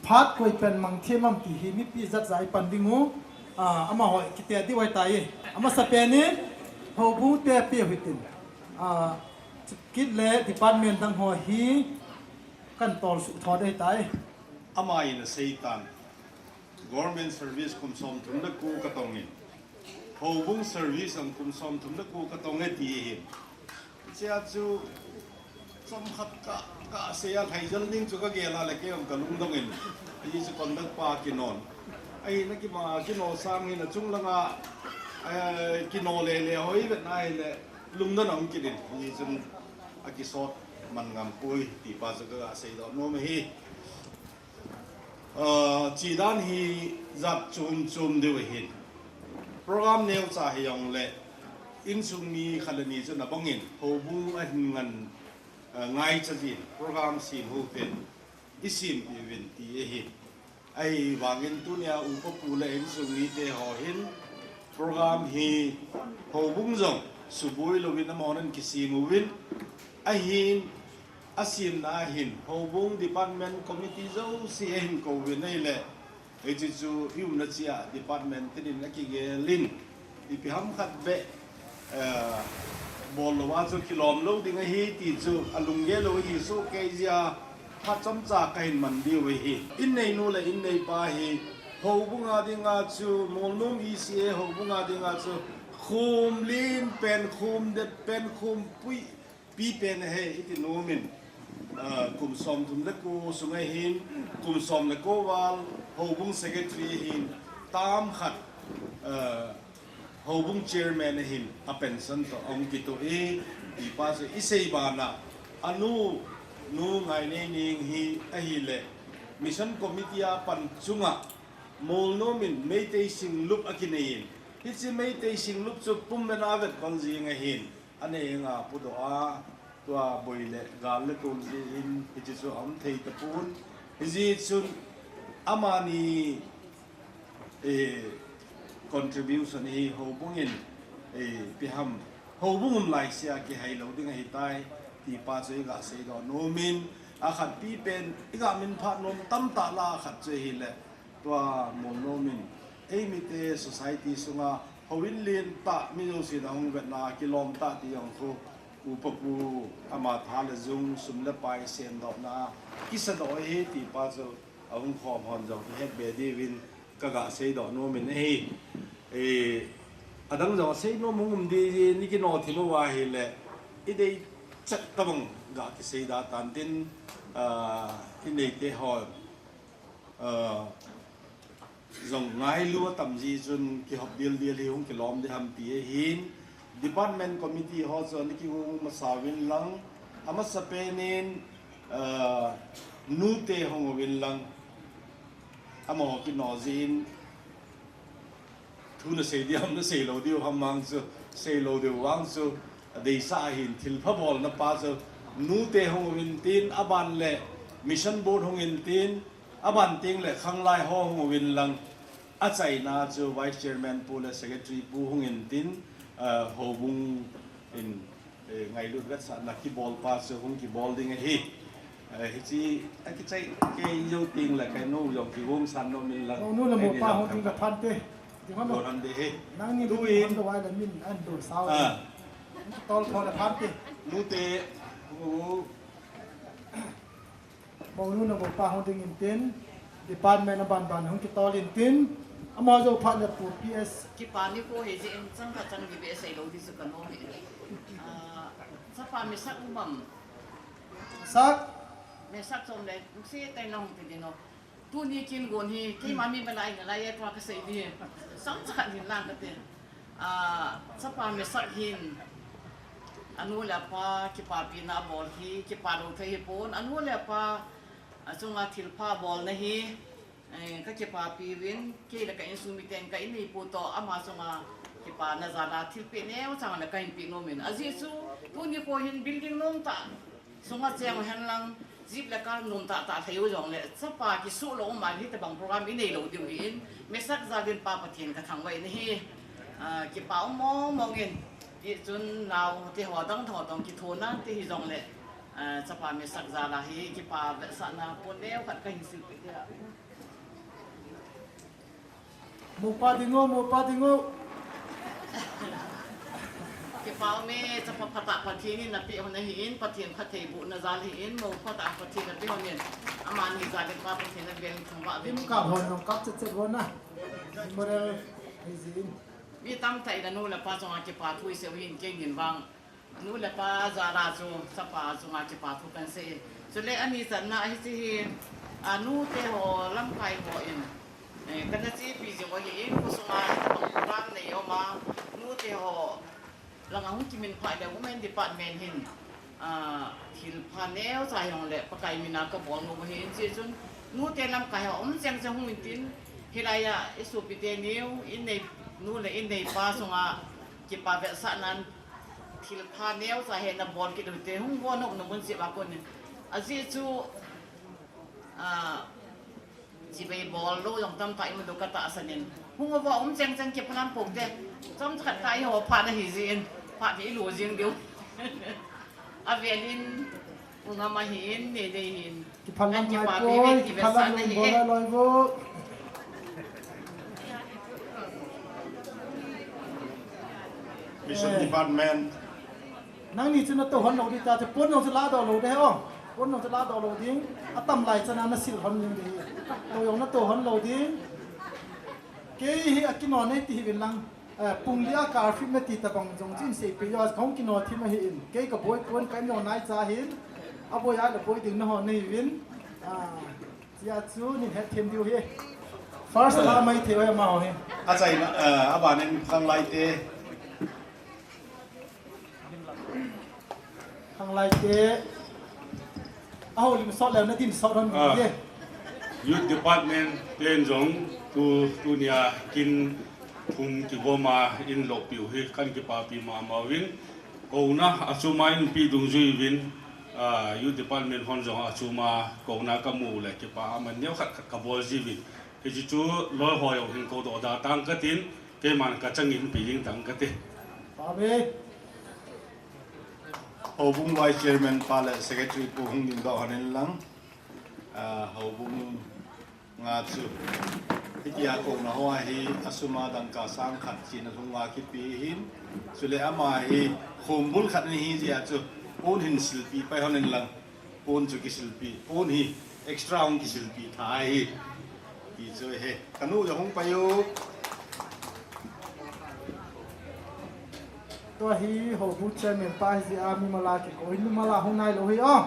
phat koi pen mang them am ti hi mipi jat ja ipan ding u, ah, amaho kiti diu ahitai. Amasapen in, houbung te peh u hitin, ah, kit le department dang ho hi, kan tolsuh thot ahitai. Ama in aseitan, government service kum somthum le ko katong in, houbung service jong kum somthum le ko katong e ti ahin. Chea chu chomkhat ka, kasei a lhaijal ding chu kagel a le kei jong kalungdong in. Hiche conduct pa kinon. Ahina kima kino sang hin achung langa, eh, kino lele hoi vetna hile lungdon ahung kit in. Hichun akisot man ngam poi ti pa chu kaseidoh nom ahi. Ah, chedan hi jat chom chom diu ahin. Program neocha hijongle, insung mi khat le ni chun abang in, houbung ahin ngan, ah, ngaicha jin, program sem uvin, isempeh uvin ti ahi. Ahivangin tunia upa pu le insung mite ho hin, Program hi houbung jong suboi louvin amahon kisem uvin, ahin asemna ahin houbung department committee jouse ahin kouvin ahile, hiche chu i umna chea department tenin akigelin, ipi ham khat beh, eh, bol louva chu kilom lou ding ahi ti chu alunggel lou ahi, soh kei jeh a phat chomcha kahin man diu ahi. Inneinu le inneipa hi houbunga dinga chu, Molnom E C A houbunga dinga chu khum len pen, khum det pen, khum pui pi pen ahi iti nomin, ah, kum somthum le ko sunga hin, kum som le ko val houbung secretary ahin, term khat, ah, houbung chairman ahin, a pension toh ahung kitoh e, tipa chu isei bana, anu, Nu Ngaineineng hi ahile, mission committee a pan chunga Molnom in Meitei singlup akinei in, hiche Meitei singlup chu pumvena vetkol jing ahin, anei henga pudoh a, tua boi le gal le tol jeh in hiche chu aum thei tapon. Hijeh chun amani, eh, contribution hi houbung in, eh, ipi ham, houbung um laisea kihai lou ding ahitai, tipa chu iga seidoh nomin, akhatpi pen iga minphah nom tamtah lah a khat chu ahile, tua Molnom in eimite society sunga houin lentah, mi jousen ahung vetna kilom tah ti jong khu, upa pu, ama tha le jung, sum le pai semdohna kisadoh ahi, tipa chu ahung khom hon jong kihetbe diuvin kaga seidoh nomin ahi. Eh, adang jong asei nom hung um ding, ni kino thim uva ahile, ideichat tobang ga kisei da tan tin, ah, inneite ho, ah, jong ngailu atam jeh chun kihop dildel hi hung kilom ding ham ti ahin, department committee ho chu ana kigong masa uvin lang, amasapen in, ah, Nute hung uvin lang, amaho kino jeh in, thu nasei diu ham, nasei lou diu ham vang chu, sei lou diu vang chu, adeisah ahin, thilpha bolna pa chu, Nute hung uvin tin, aban le Mission Board hung in tin, aban teng le khanglai ho hung uvin lang, achaina chu Vice Chairman pu le Secretary pu hung in tin, ah, houbung in, eh, ngailut vetsahna kibol pa chu hung kibol ding ahi. Eh, hiche akichai kei jou teng le kei nu jong kigong san nom in lang. Mounu le moupa hung ding le phante. Ding ham lo. Don ham de he. Nangni tu in hung ding le min an do sao. Ah. Tol tho le phante. Nute, u. Mounu le moupa hung ding in tin, department aban ban hung kitol in tin, amaho jou phat le pu P S. Kipa nikho hi jeh in chang khat chang ni beh sei lou ding chu kanom e. Ah, chapa Mesak um am? Mesak. Mesak chom le, se tai nong ti ding o. Tuni kin gon hi, keima mi ma lai na lai e tua kasei ding. Chomcha khat hin lang kate. Ah, chapa Mesak hin, anu le apa kipapina abol hi, kipa lou thei hipon, anu le apa, ah, chunga thilpha abolna hi, eh, kakipapi uvin, kei le ka insung miten ka inneipu toh, ama chunga kipana jal a thilpeh neocha le kahin peh nom in. Ajeh chu, tuni kho hin building nomtah sunga cheng u hen lang, jeep le car nomtah tah lhai u jongle, chapa kisuh lou um a hitobang program inei lou diu ahin, Mesak jal in Pa Pathen kathangvah in ahi, ah, kipa um mong mong in, tichun naote ho dang dang ho toh kithona te hijongle, ah, chapa Mesak jal a hi kipa vetsahna pon neo khat kahin silpeh ding ahi. Moupa ding o, moupa ding o. Kipa um e, chapa phatah Pathen in napeh hon ahin, Pathen phattheibohna jal ahin, mou phatah Pathen napeh hon in, amani jal in Pa Pathen in avel in thangvah uvin. Dim kap hon jong kap chet chet hon a. Memorial hi jin. Mi tamtah in anu le apa chunga kipa thu isei u hin, kei in vang. Nu le pa jal a chu, chapa chunga kipa thu kahin sei. Chule ani channa hiche hi, a, nute ho lamkai ho in, eh, kana chepi jing u ahin, khosunga hitobang program nei um a, nute ho langa hung kiminphah le Women Department hin, a, thilpha neocha hijongle Pakai mina kabol nom u ahin, hiche chun nute lamkai ho um cheng cheng hung in tin, hilai a isopi teni u, innei nu le innei pa chunga kipa vetsahnan thilpha neocha hi nabol kit u te, hung vo nom na mun cheh uva kon in. Ajeh chu, ah, chibai bol lou jong tamtah imu diu katahsan in. Hung uva um cheng cheng kiphalam pou te. Chomkhat kha eiho phat ahi jeh in, phat hi lo jing diu. Avel in, u ngam ahin, nei dei hin. Kiphalam ngai poi, kiphalam lou bol loi vo. Mission Department. Nangni chu natou hon lou ding ta chu, pon jong chu ladoh lou ding o. Pon jong chu ladoh lou ding. Atam lai chana nasil hon ding ding. Tou jong natou hon lou ding. Kei hi akino nei ti hiuvin lang. Eh, pung li a kal film nati tabang jong chu in seipeh jo, kahung kino thim ahin. Kei kaboi pon, ka in jong naicha hin. Aboi a le boi ding nahon nahiuvin. Ah, tia chu nin hetthem diu hi. First la mai thei oi amaho hi. Achaina, eh, abanin khanglai te. Khanglai te, ahoulim sot leu nadin sot hon. Ah, ding e. Youth Department ten jong tu, tunia kin thum kigoma in lohpiu hi kahin kipapi mama uvin. Kouna achuma in pi dungjui uvin, ah, Youth Department hon jong achuma kouna kamu le kipa aman neo khat khat kabol jiuvin. Hiche chu loi ho jong hin koudoh da tang katin, keiman kachangin pi ding tang kati. Amen. Houbung Vice Chairman pa le Secretary pu hung dingdoh hon in lang, ah, houbung nga chu. Hitia kouna ho a hi asuma dangka sang khat china lhunga kipe hin. Chule ama hi khombul khat ahi jeh a chu pon hin silpeh pai hon in lang. Pon chu kisilpeh, pon hi extra hung kisilpeh tha hi. Ti chu he, kanu jong hung pai u. Tua hi houbung chairman pa hi jeh a mimal a kikoi, mimal a hung nailou hi o.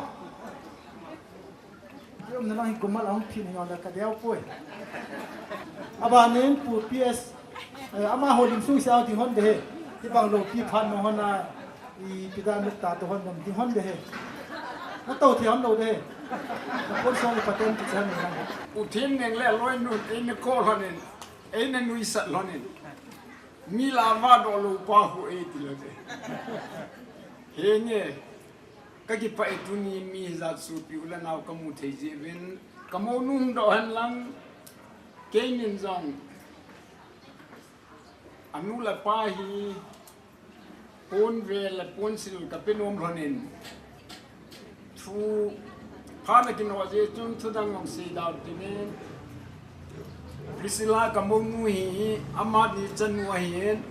Kiumna lang hi kumal a hung phin hi jong le kadeu poi. Abanin Pu P S, eh, amaho lim sung sia ding hon de he. Hibang loupi phat nung hon a, ipi dan nukta to hon ding hon de he. Natou thei hon lou de he. Napon song ipaten kichen lang. U Themneng le aloinu eina kou lhonin, eina nuisat lhonin. Mi la vadoh lou pa khu eiti lou de. Henge. Kakipah e, tuni mi hijat sopi u le nao kamu thei jeh uvin, kamounu hung doh hen lang, keinin jong anu le apa hi ponve le ponsil kape nom lhonin, thu phat nakinoh jeh chun thudang jong sei dau tin, Priscilla kamounu hi, amani chanu ahin,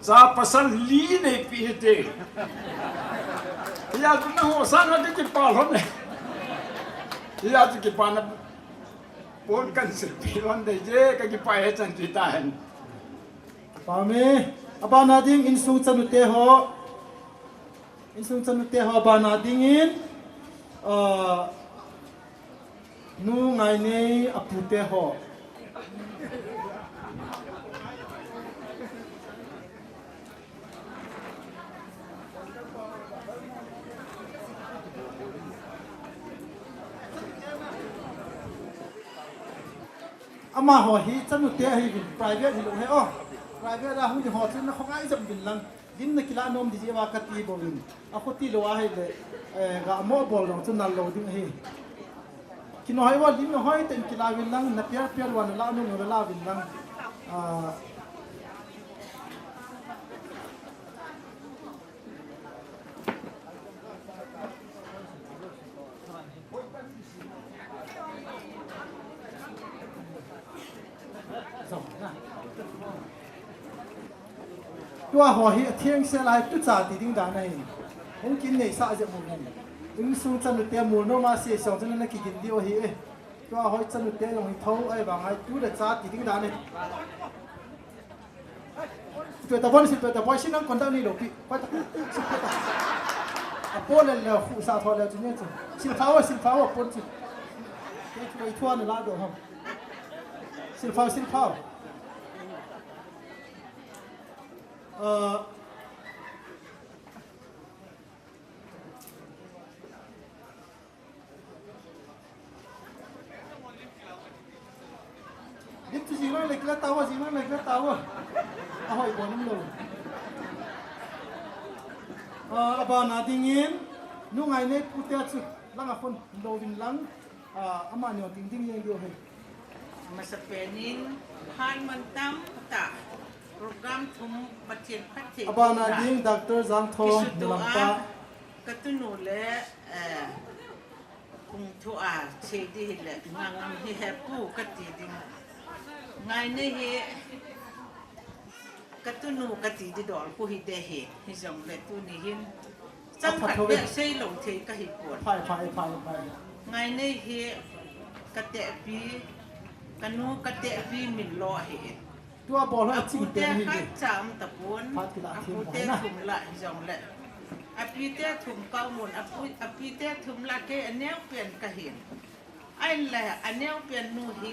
cha pasal li neipeh hite. Hijeh chun nangho sanga kakipah lhon e. Hijeh chun kipana pon kahin silpeh lhon ding je, kakipah e chan ti tahen. Pame, abana ding insung chanute ho. Insung chanute ho abana dingin, ah, Nu Ngainei apute ho. Amaho hi chanute ahiuvin, private hilou he o. Private a hung ding ho chun nakhongai jep uvin lang. Lim nakilah nom ding jeh uva kati bouvin. Akhuti lou ahile, eh, ga mo bol jong chu nal lou ding ahi. Kino hoi uva lim hoiten kilah uvin lang, napial pial uva nalah nom uva lah uvin lang. Ah. Tua ho hi athengsel a hi tucha ti ding dan ahi. Hung kin neisah jep uvin. Insung chanute mol nom a sesong chun nakigin diu ahi e. Tua ho chanute jong hi tho ahivang a hi tu le cha ti ding dan ahi. Silpeh ta pon, silpeh ta pon, sin nang kon ta ni lo pi. Pon ta, silpeh ta. Apo le le khu sa tho le chu ni chu. Silpha o, silpha o, pon chu. Ke chu i thua ni la do ham. Silpha, silpha. Uh, Lim chu jing lang le kila tao, jing lang le kila tao. Ahoi bol um lou. Ah, abana dingin, Nu Ngainei pute chu, lang a khun, lo vin lang, ah, amani ding ding jeng diu ahi. Amasapen in, phat mantam tah. Program thum Pathen phatthei. Abana ding Doctor Jangtho, kisuto a, Nulampa. Katunu le, eh, kung thu a che di hile, ngangam hi hepu kati ding. Ngainei hi, katunu kati di dol pu hi de hi, hijongle tuni hin. Chang khat be sei lou thei kahi pon. Phai, phai, phai, phai. Ngainei hi katehpi, kanu katehpi min lo ahi. Tua bol ho ching pen hi. Apute khat cha um tapon. Apute thum la hijongle. Apite thum ka umun, apu, apite thum la kei aneo pen kahin. Ahinla aneo pen nu hi,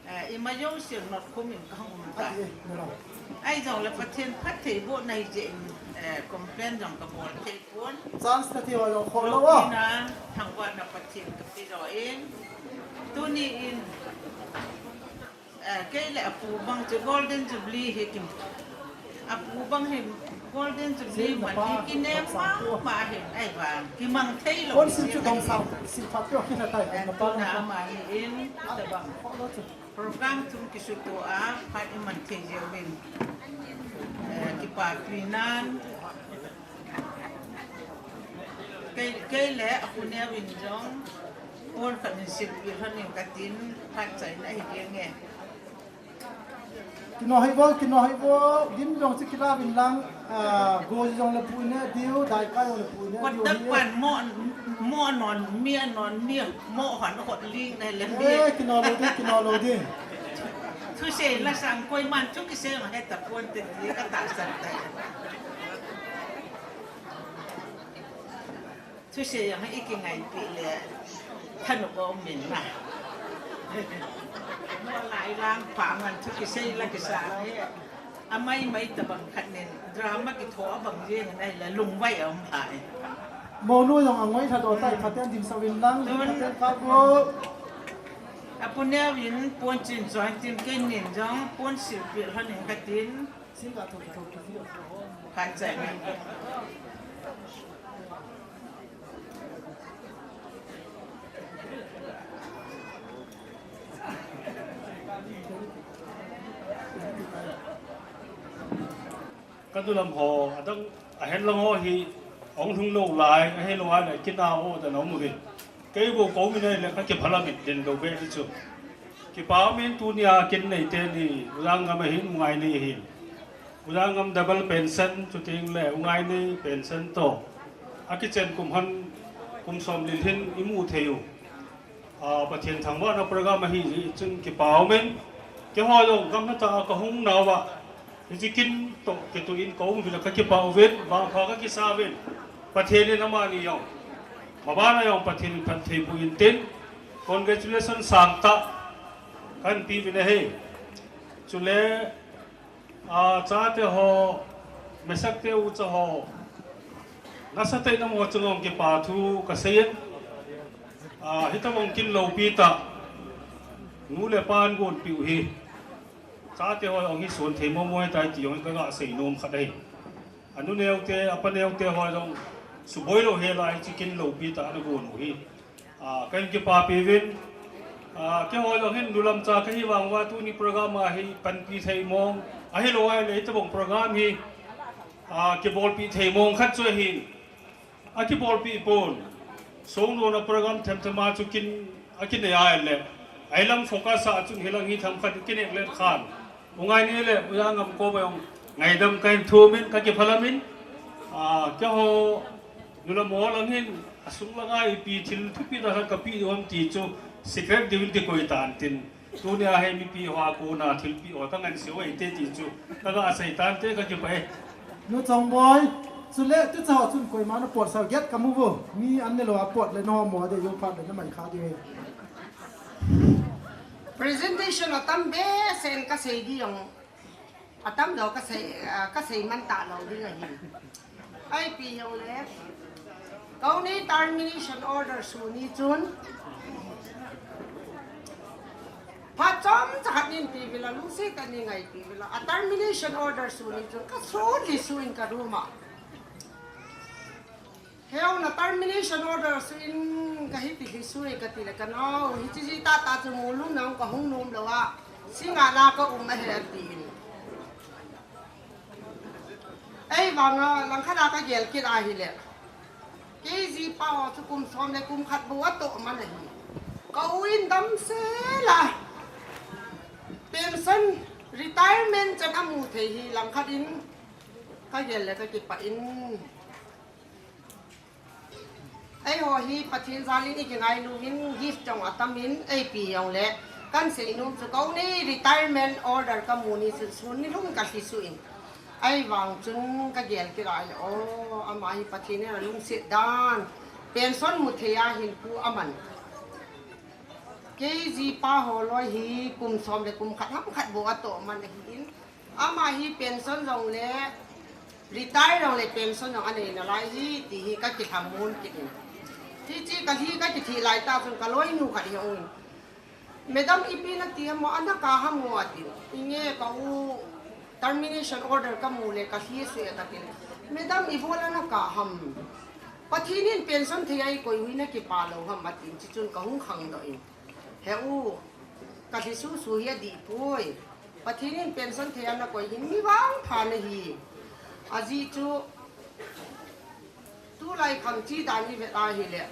eh, ima jouse in notkhum in kahung um ta. Ahijongle Pathen phattheibohna hijeh in, eh, complain jong kabol thei pon. Chance nati ho jong khol lou a. Thangvahna Pathen kape jo in. Tuni in, eh, kei le apu bang chu Golden Jubilee hi kim. Apu bang hi Golden Jubilee man hi kinem mama hin ahivang kimang thei lou. Kon sil chu dong sao, sil phat peh kina tai. Eh, tuna amani in, tabang. Program thum kisuto a, phat iman thei jeh uvin. Eh, kipapi nan. Kei, kei le apu neo in jong, pon khat in silpi lhon in katin, phat chaina hi kenge. Kino hei vo, kino hei vo, din jong chu kila vin lang, ah, go jong le pu ne diu, dai ka jong le pu ne diu. Kotak pan mo, mo non, mi non, mi mo han hot ling ne le mi. Eh, kino lou ding, kino lou ding. Thusei la sang koiman chu kisei ma heta pon te ti katahsan tai. Thusei jong hi ikingaipi le thanop aum in na. Mo lai lang pa ngan thu kisei la kisa. Amai mai tabang khat nin drama kitho abang jeng in ahile lungvai aum thei. Monu jong angoi tha do tai, phaten ding sawin lang, phaten ka go. Apu neo in pon chin choi tin kei nin jong pon silpi lhon in katin. Khat chai. Ka dulam ho, adang ahen lang ho hi, ong lhung lou lai, ahe lou lai, kina o da nom uvin. Kei bou kou min ahile ka kiphalam in den lou be chu. Kipa min tunia kin nei teni, U Jangam ahin, U Ngainei ahin. U Jangam double pension, chuteng le U Ngainei pension toh. Akichen kum hon, kum som lil hin imu thei u. A, Pathen thangvahna program ahi jeh chun kipa um in. Keiho jong gamla tah a kahung nau a. Hiche kin toh kitoh in ka um uvin ka kipa uvin, vangpha ka kisa uvin. Pathen in amani jong, mabana jong Pathen in phatthei boh in tin, congratulations sangtah kahin pe uvin ahi. Chule, a, chate ho, mesakte ucha ho, nasatah in amaho chunga jong kipa thu kasei in, a, hitobang kin loupi tah, nu le pan gonpeh u hi. Chate ho jong hi son thei momo hitai ti jong kaga sei nom khat ahi. Anu neote, apa neote ho jong suboi lou hel a hiche kin loupi tah ana gon u hi. A, kahin kipapi uvin. A, keiho jong hin nulam cha kahi vang uva tuni program a hi panpi thei mong. Ahilou ahile hitobang program hi, a, kibolpi thei mong khat chu ahin. Akibolpi pon. Songdohna program themthem a chu kin, akinei a le. Ahilam focus a chun hilang hi themkhat kinei le khan. U Ngainei le U Jangam koma jong ngaidam kahin thum in, ka kiphalam in. A, keiho nulam ho lang hin, asung langa ipi thil thupi tah khat kapeh diu ham ti chu secret diu in kikoi tan tin. Tunia hi mipi ho a kona thilpeh ho kangansei u ahi te ti chu kaga sei tante, ka kipah e. Nu Chongboi, chule tucha ho chun koima na pot sao get kamu uvo. Mi an ne lou a pot le na homo de jong phat le na mai kha diu ahi. Presentation atam behseh in kasei di jong. Atam lou kasei, ah, kasei man talou ding ahi. Ipi jongle, Kauni termination order sun ni chun phat chomcha khat nin pe uvin lang, lungset tah in ngaipi uvin lang. A termination order sun ni chun kasun lhi suh in ka room a. Heu, na termination order sun in kahi ti lhi suh e kati le, ka nao, hiche jeh tah tah chu mu lum nang kahung nom lou a, singa la ka um ahi atin. Ei vanga langkhat a ka gel kit ahile, kei jipa ho chu kum som le kum khat bou atoh man ahi. Ka u in damsel a pension, retirement chan amu thei hi langkhat in ka gel le ka kipah in. Eiho hi Pathen jal in i kingailu in gift jong atam in, eipi jong le kan seinom chu ka u nei retirement order ka mu ni chun sun ni lhum ka lhi suh in. Ahivang chun ka gel kit a, o, ama hi Pathen in alungset dan, pension mu thei a hinkho aman. Kei jipa ho loi hi kum som le kum khat ham khat bou atoh man ahi in. Ama hi pension jong le, retire jong le pension jong anei nalai hi, ti hi ka kilhamon kit in. Hiche ka lhi ka kithi lai tah chun ka loinu khat hi ahung in, "Madam, ipi nati ham o, ana kap ham o?" atin. "Inge ka u, termination order ka mu le ka lhi suh e," katin. "Madam, ibol a na kap ham? Pathen in pension thei a ikoi u hi na kipah lou ham?" atin. Chuchun ka hung khangdoh in. "He u, ka lhi suhsuh hi adih poi. Pathen in pension thei a nakoi hin mi vangpha nahi. Ajeh chu tulai khang chi dan i vet ahile,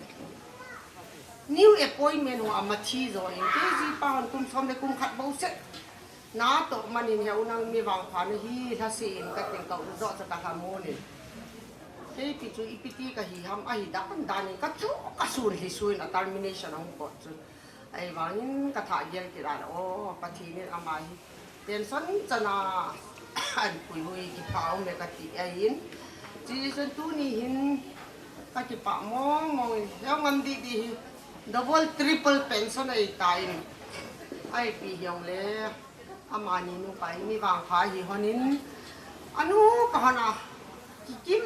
new appointment ho amathi jo in, kei jipa hon kum som le kum khat bou seh na atoh man in, he u nang mi vangpha nahi, lhase in," katin ka u joh chu ka lhamon in. Kei pi chu ipi ti ka hi ham, ahi dan dan in ka chu ka sun lhi suh in a termination ahung pot chun. Ahivang in ka thah gel kit a, o, Pathen in ama hi pension chan a ahin pui u hi kipah um e kati ahin. Chuchun tuni hin ka kipah mong mong in, heo ngam dih dih hi double triple pension ahi tan. Ahi pi hiong le, amani nupa hi mi vangpha ahi hon in, anu pa hon a kikim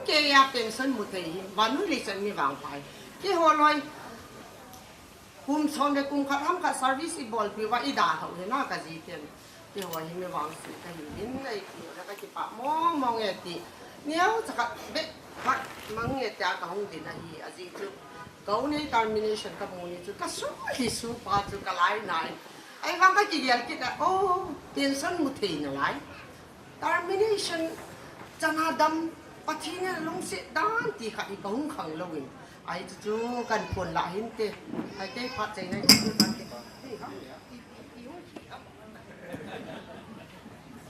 kei a pension mu thei hi, vannoi leiset mi vangpha hi. Keiho loi kum som le kum khat ham khat service i bolpi uva i dalhau hi na ka ji ten. Keiho hi mi vangse ka hi in, ahi pi le ka kipah mong mong e ti. Neocha khat beh khat mang e tia ka hung din ahi, ajeh chu ka u nei termination ka mu ni chu ka su hi su pa chu ka lai nai. Ahivang ka kigel kit a, o, pension mu thei nalai. Termination chan a dam, Pathen in alungset dan ti khat hi ka hung khang lou in. Ahi chu chu kan phone lah hinte. Ahi kei phat chai nai chu kan ke.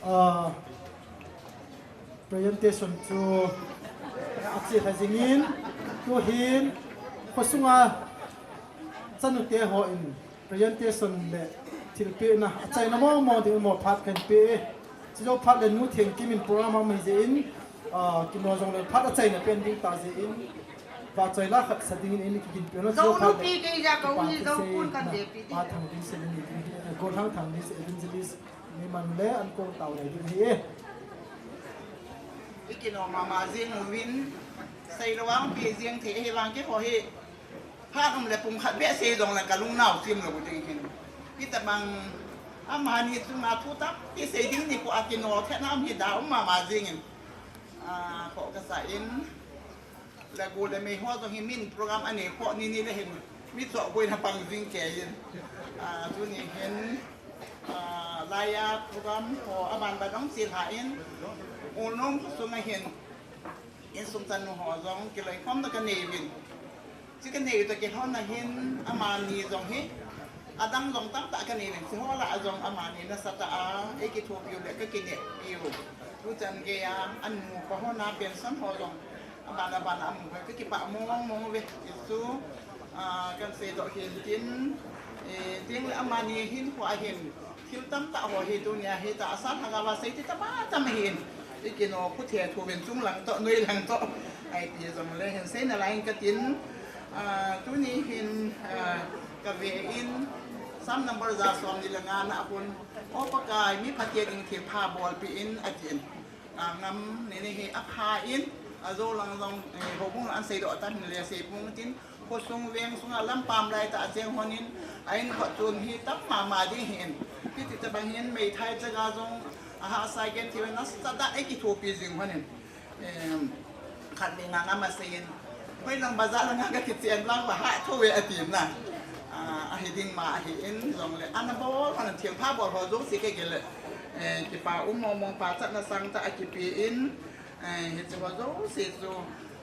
Ah, presentation chu ache lha jing in, tu hin khosunga chanu te ho in presentation le thilpehna achaina mong mong ding mo phat kan pe e. Chujou phat le Nu Thengkim in program a um ahi jeh in, ah, kino jong le phat achaina pen ding ta jeh in, vachoi la khat sa ding in, in kiginpeh u. Jou phat le nupi kei ja ka u hi jou pun kan ve pi ding. Pa Thangvin se ni ding, eh, Golhang Thangvin se evangelist ni man le an kong tao nei ding ahi e. I kino mama jing uvin, seilou vang pi jing thei ahi vang keiho hi. Phat um le pung khat beh sei jong le ka lungnau chim lou ding hin. Hitabang amani chunga thu tampi sei ding ni ko a kino thei na um hi da um mama jing in. Ah, ko ka sa in. Le gu le mei ho jong hi min program anei ko ni ni le hin. Mi cho boina pang jing kei in. Ah, tuni hin. Ah, laiya program ho aban ba dong chil ha in. U nom ko sunga hin. Insung chanu ho jong kiloikhomna ka nei uvin. Chu ka nei u toh kilhonna hin amani jong hi. Adang jong tamtah ka nei uvin. Chu ho lah a jong amani nasatah a eikithopi u le ka kineppi u. Tuchan gei a anu pa ho na pension ho jong. Aban aban a amu ka kipah mong mong uve. Chu, ah, kan seidoh hin tin. Eh, tin le amani hin ko a hin. Thil tamtah ho hi tunia hi tahsa lhagao a sei ti tama tam ahin. I kino khu the thu vin chung lang toh, noi lang toh. Ahi ti jong le hin sei nalai in ka tin. Ah, tuni hin, ah, ka ve in Psalm number ja som ni le nga na a hun. O Pakai, mi phatah ding thilpha bolpeh in a tin. Ah, ngam ni ni hi apha in, ajou lang jong, eh, houbung an seidoh tan le sei pung tin, khosung veng sunga lampam lai tah a cheng hon in, a in kho chun hi tam mama ding hin. Hiti tabang hin meithai chaga jong, aha, saigen thiu nasatah a eikithopi jing hon in. Em, khat ni nga ngam a sei in, Hoilang bazar langa ka kichen lang ba ha tho ve a tin na. Ah, ahi ding ma ahi in, jong le, ana bol, ana thilpha bol ho jong si ke gel le. Eh, kipa um mong mong pa chat na sang ta a kipe in, Eh, hiche ho jouse chu,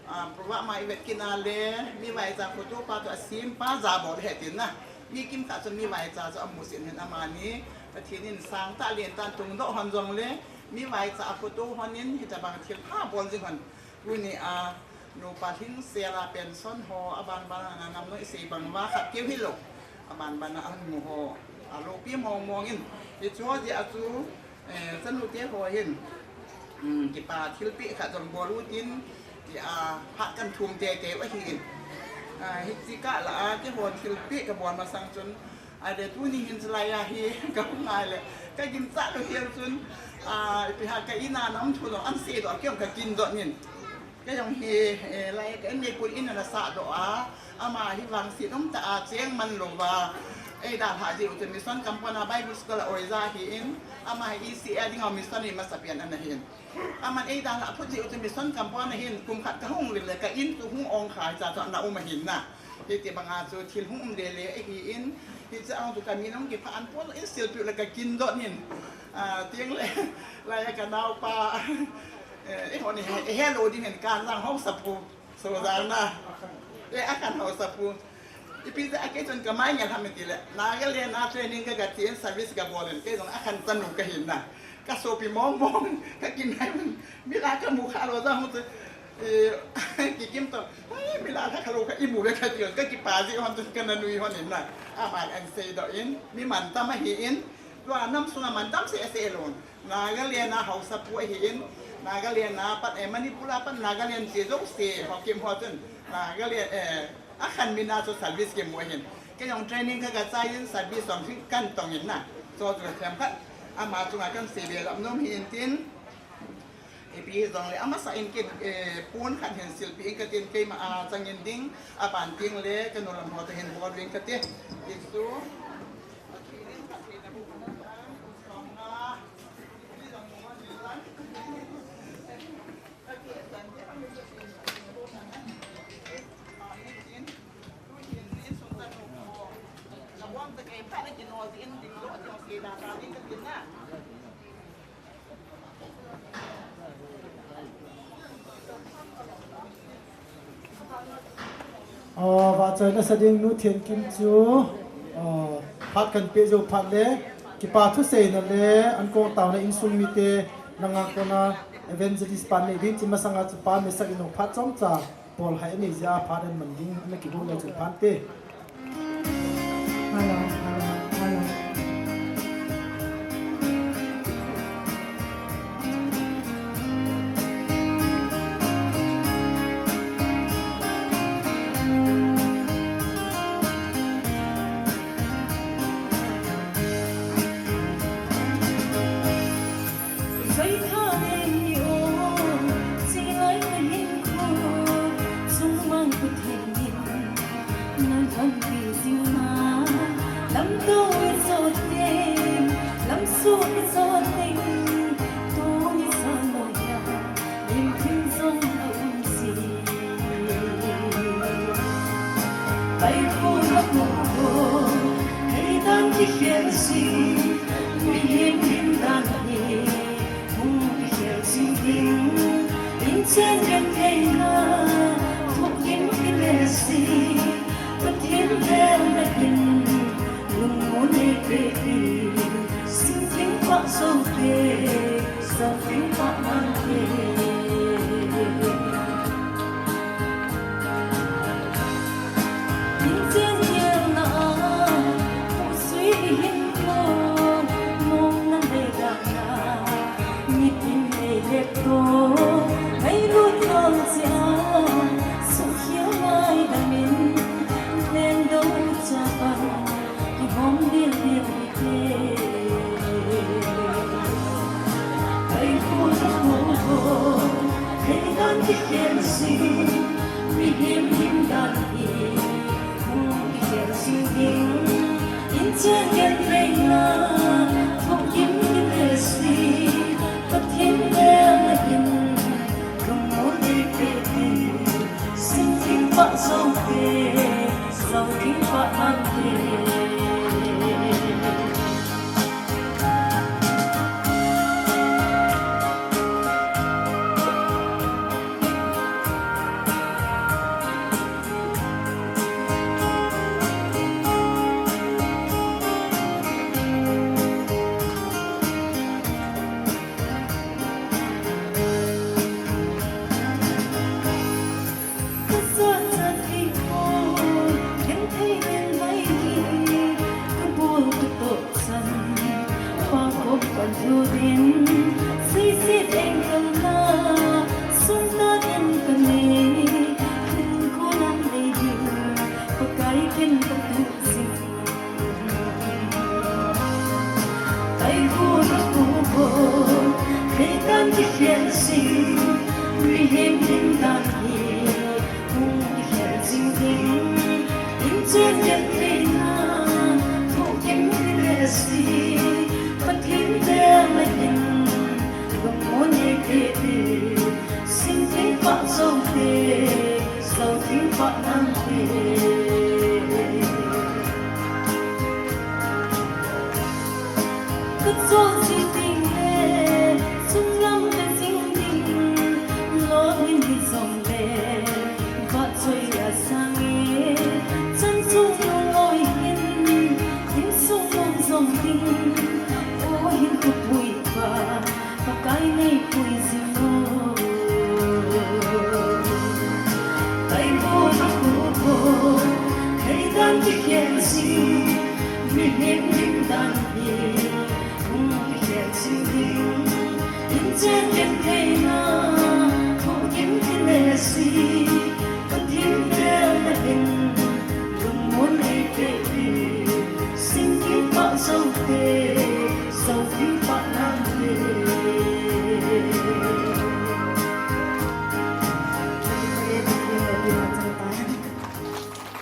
ah, program a i vet kit na le, mi vaicha photo pa chu a sem pa ja bol he tin na. Mi kimkhat chu mi vaicha chu a musit hin amani Pathen in sang tah len tah in tungdoh hon jong le, mi vaicha a photo hon in hitabang thil pha bol jing hon. Tuni a, nupa lhingsel a pension ho, aban ban a ngam noi sei bang uva khat keu hilou. Aban ban a ahin mu ho, a lopi mong mong in. Hichu ho jeh a chu, eh, chanu te ho hin, um, kipa thilpeh khat jong bol u tin, tia phat kan thum tete u ahi in. Ah, hiche kah lah a, keiho thilpeh ka bol masang chun, Ahile tuni hin chulai a hi ka hung ngai le, ka ginchat lou hial chun, ah, ipi ham ka in a na um thu jong an seidoh, kei jong ka kin doh in. Kei jong hi, eh, lai ka in neipun in ana sahdoh a, ama hi vangset um tah a cheng man louva, ei dalhah jeh u chu mission compound a Bible school a oja ahi in, ama hi E C A ding a mission hi masapen ana hi in. Aman ei dalhah phut jeh u chu mission compound a hin kum khat ka hung le le ka in chu hung ong kha cha chu ana um ahin na. Hiti banga chu thil hung um le le ahi in, hiche a chu ka min hung kiphah an pon in silpiu le ka kin doh in. Ah, tiang le, lai a ka naopa, eh, eiho ni he, he lou ding hin kan lang hausa pu, so jang na. Eh, a kan hausa pu. Ipi jeh a kei chun ka mai ngel ham ti le, Nagaland a training ka ga ti in service ka bol in, kei jong a khan chanu ka hin na. Ka sopi mong mong, ka kinai mun, mi la ka mu kha lou jong chu, eh, kikim to, "Ai, mi la kha lou kha i mu ve kha," ti, ka kipa jeh hon chun ka na nui hon in na. Aman an seidoh in, mi mantam ahi in, tua nam sunga mantam seh seh lou. Nagaland a hausa pu ahi in, Nagaland a pat, eh, Manipur a pat Nagaland che jouse, Haokip ho chun, Nagaland, eh, a khan min a chu service kimu ahin. Kei jong training ka ga chai in service jong hin kan tong in na. Chu chu ka them khat. Ama chunga kan sei be lam nom hi in tin. Ipi hi jong le amasa in kin, eh, pon khat hin silpeh in ka tin keima a chang in ding. Aban ting le ka nu lam ho te hin bol ding ka ti. Isu. Ah, vahchoi nasa ding Nu Thenkim chu, ah, phat kan peh jou phat le, kipa thuseina le, ankong taona insung mite, langa kona evangelist pan nei ding, hiche masanga chu pa message in phat chomcha, Paul hai ani jeh a phat an man ding, ana kibol le chun phat te. Hello, hello, hello. Pai khun a khun khun, hei dan kikhel si, mihem lim dan hi, hung kikhel si ding, inchen gentheina, thukim kile si, Pathen velna in, lungmon nei peh in, singthing pah joute, sathing pah mante.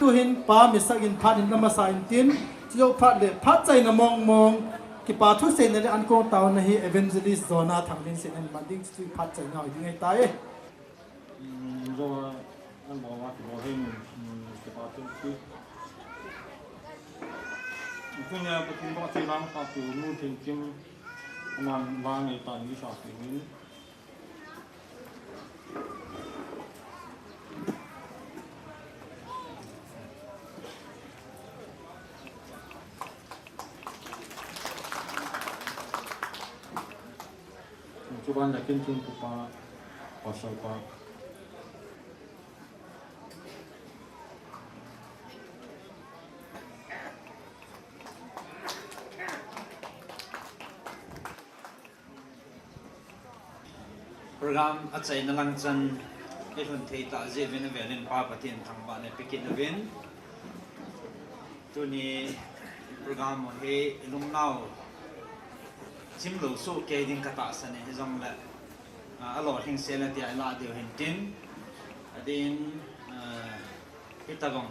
Tuhin Pa Misak in phat in amasa intin, chujou phat le phat chaina mong mong, kipa thuseina le ankong taona hi Evangelist Jonah Thangvin sin in man ding, chu phat chaina ho ding ahitai. Jonah, an bol a kibol hin, kipa thu ti. Tunia Pathen bol a che lang pa tu nu thin kim, aman vang ei tan ni sa ti min. Chuban la kin chun pupa, pasal pa. Program achaina lang chan, eilhun thei tah jeh uvin avelin Pa Pathen thangvahna pe kit uvin. Tuni program hi lungnau chimlou soh kei ding katahsan in, hijongle, ah, alolhing sel a tia ilah diu hintin. Adin, ah, hitabang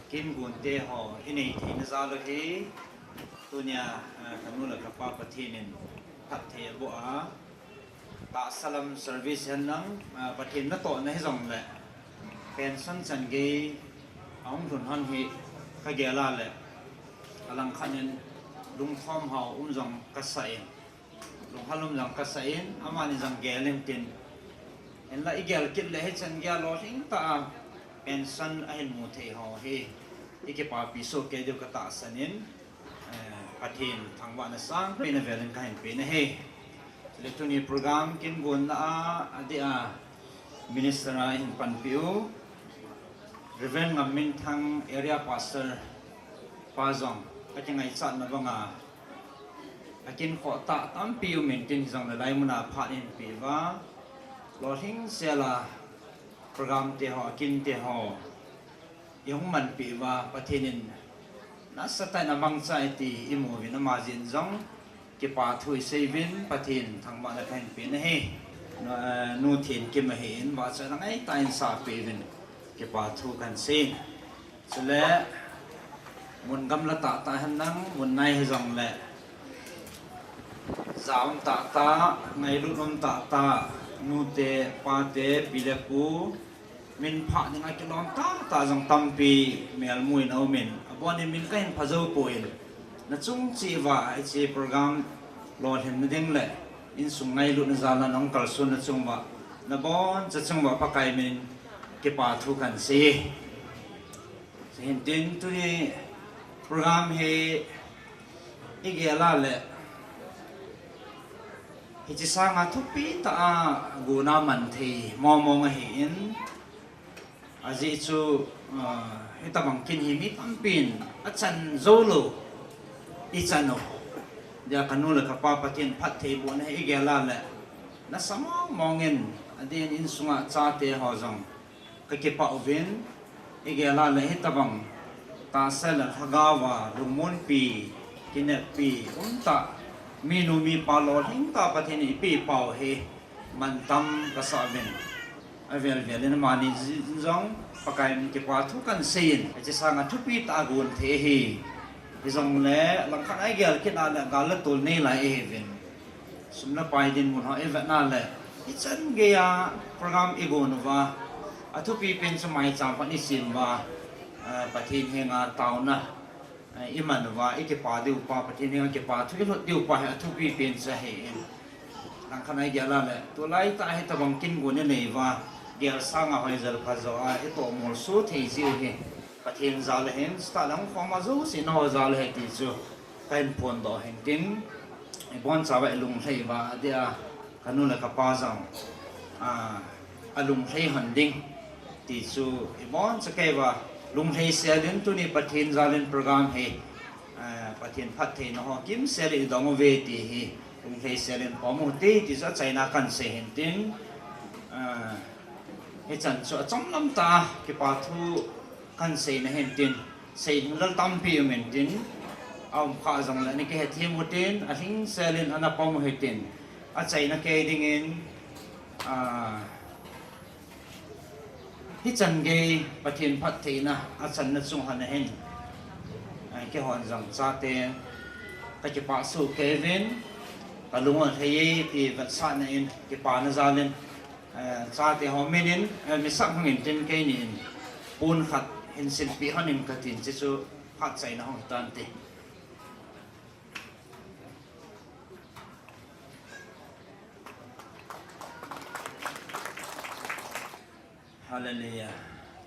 kin gon te ho inei theina jal u hi, tunia, ah, kanu le kapa Pathen in phatthei aboh a, tahsa lam service hen lang, ah, Pathen natohna hijongle, pension chan gei ahung lhun hon hi kagel a le, alangkhat in lungkhom hao um jong kasa in, lunghal um jong kasa in, amani jong gel intin. Hinla igel kit le hichan geiya lolhing tah a pension ahin mu thei ho hi ikipapi soh kei diu katahsan in, eh, Pathen thangvahna sangpen avelin kahin pe ahi. Chule tuni program kin gonna a, adeh a, Minister a ihin panpi u Reverend Ngamminthang, Area Pastor pa jong, akingaichatna banga, akinkhoh tah tampi um intin, hijongle hilai muna phat ihin pe uva, lolhing sel a program te ho, akin te ho ihung manpeh uva, Pathen in nasatah in amangcha e ti imu uvin, ama jeh in jong kipa thu isei uvin, Pathen thangvahna kahin pe ahi. Nu, eh, Nu Thenkim ahin, vahchoi la ngaitah in sapeh uvin, kipa thu kahin sei. Chule mun gamla tahtah hen lang, mun nai hijongle, ja um tahtah, ngailut um tahtah, nute, pate, pi le pu, min phah dinga kilom tahtah jong tampi melmu in aum in, abon in min kahin phajou poi, nachung cheh uva hiche program lolhinna ding le insung ngailutna jal a nahung kalsonna chung uva, naboncha chung uva Pakai min in kipa thu kahin sei e. Hintin tuni program hi igel a le, hiche sanga thupi tah a gona man thei mong mong ahin, ajeh chu, ah, hitabang kin hi mi tampin achan joulou ichan u. Dia kanu le kapa Pathen phattheibohna hi igel a le, nasa mong mong in, adin insunga chate ho jong kakipah uvin, igel a le hitabang tahsa le lhagao a lungmonpi, kineppi umtah, minu mipa lolhing tah Pathen in eipeh pau hi mantam kasah uvin, avel vel in amani jong Pakai min kipa thu kahin sei in, hiche sanga thupi tah a gon thei ahi. Hijongle langkhat a igel kit a le gal le tol nei lai ahiuvin, sum le pai dinmun ho ivet a le, ichan geiya program igon uva, Athupi pen chu maicham phat isem uva, eh, Pathen henga taona, eh, iman uva, ikipa diu pa, Pathen henga kipa thu ilut diu pa hi athupi pen chu ahin. Langkhat a igel a le, tulai tah a hitabang kin gon inei uva, gel sanga hoijal pha jo a, itoh molso thei jiu hi Pathen jal ahin, chutah le hung khom a jouse nangho jal ahi ti chu kahin phondoh ahin tin, ibonchauva ilunglhai uva, adeh a, kanu le kapa jong, a, alunglhai hon ding ti chu iboncha kei uva, lunglhai sel in tuni Pathen jal in program hi, a, Pathen phattheina ho kimsel in idong uve ti hi, lunglhai sel in pom u hite ti chu achaina kahin sei ahin tin, a, hichan chu achomlam tah a kipa thu kahin seina ahin tin, sei ding lal tampi um intin, aum kha jongle ana kihethem u hitin, alhingsel in ana pom u hitin, achaina kei dingin, a, hichan gei Pathen phattheina achanna chung hon ahin, a, keihon jong chate kakipah soh kei uvin, kalung alhai e ti vetsahna in, kipana jal in, eh, chate ho min in, eh, mi sah hung intin keini in pon khat hin silpeh hon in katin, chuchu phatchaina hung hitante. Hallelujah.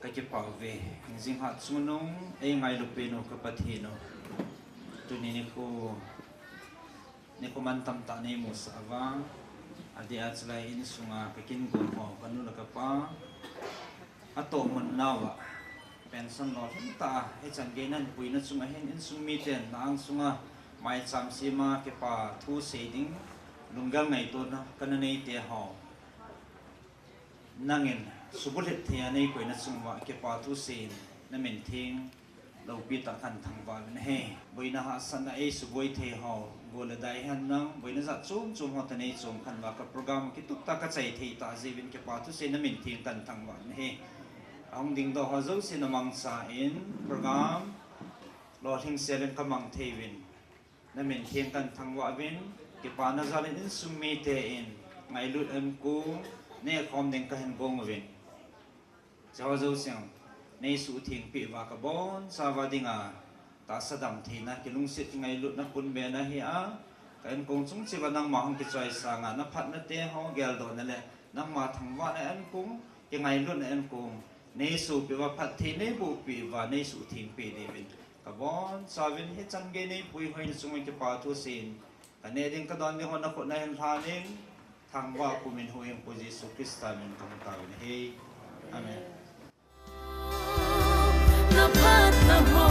Kakipah uve. Jingkah chungnung eingailu pen u ka Pathen u, tuni nikho, nikho mantam tah neimusah uva, adeh a chulai insunga kakin gon ho, kanu le kapa, atohmun nauva, pension lolhing tah a hichan gei nahin puina chunga hin insung miten na angsunga maicham sema kipa thu sei ding lunggel ngaitona kana neite ho, nangin subulhit thei a neipuina chunguva kipa thu seiyin, namin theng loupi tah kahin thangvah uvin ahi. Boina hahsatna eisuboi thei ho, gol le dai hen lang, boina jat chom chom ho toh neichom khen uva ka program kitup tah a kachai thei tah jeh uvin kipa thu seiyin namin theng kahin thangvah uvin ahi. Ahung dingdoh ho jouse namangchan program lolhing sel in kamang thei uvin, namin theng kahin thangvah uvin, kipana jal in insung miten ngailut ankong neikhom ding kahin gong uvin. Hicheho jouse neisuhthengpeh uva kabonchauva dinga tahsa damtheina, kilungset kingailutna punbena hi a, ka ankong chung cheh uva nangma hung kichoisanga naphatna teho geldohna le nangma thangvahna ankong, kingailutna ankong neisohpeh uva, phatthei neibohpeh uva, neisuhthengpeh diuvin kabonchauvin, hichan gei neipuihoina chunga kipa thu seiyin, kaneh ding kadon ding ho nakhut nahin lhanin, thangvah pumin huhhingpu Jesu Christa min kahung taovin ahi. Amen. Naphatna ho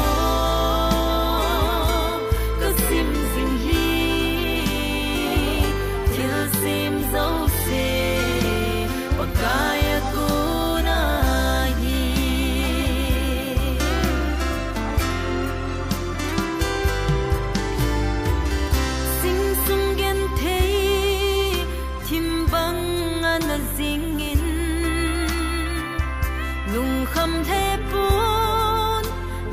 kasim jing hi, thilsem jouse Pakai a kona ahi. Sing sung genthei thim banga najingin, lungkham lheh pon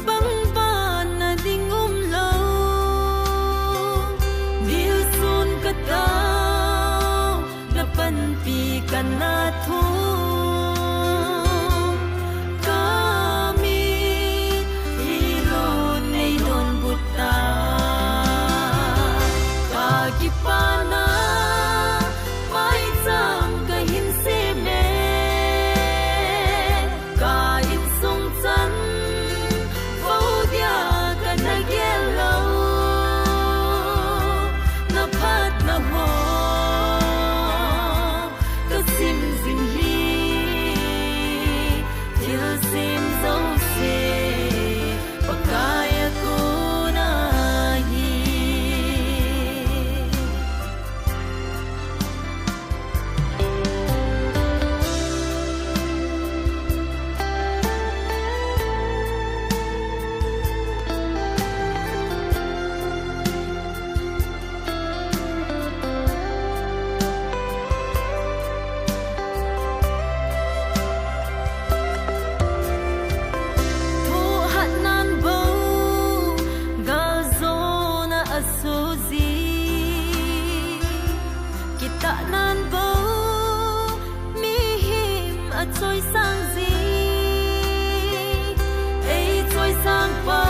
bang banna ding umlou. Dilsun katao, napanpi kana thum, kamit hilou neidonbut ta, kakipana maicham kahin seme, ka insung chan vou dia kana gel lou. Naphatna ho kasim jing hi, thilsem jouse Pakai a kona ahi. Thohhatnan bou galjona asoh ji, kitahnan bou mihem achoisang ji. Sangpa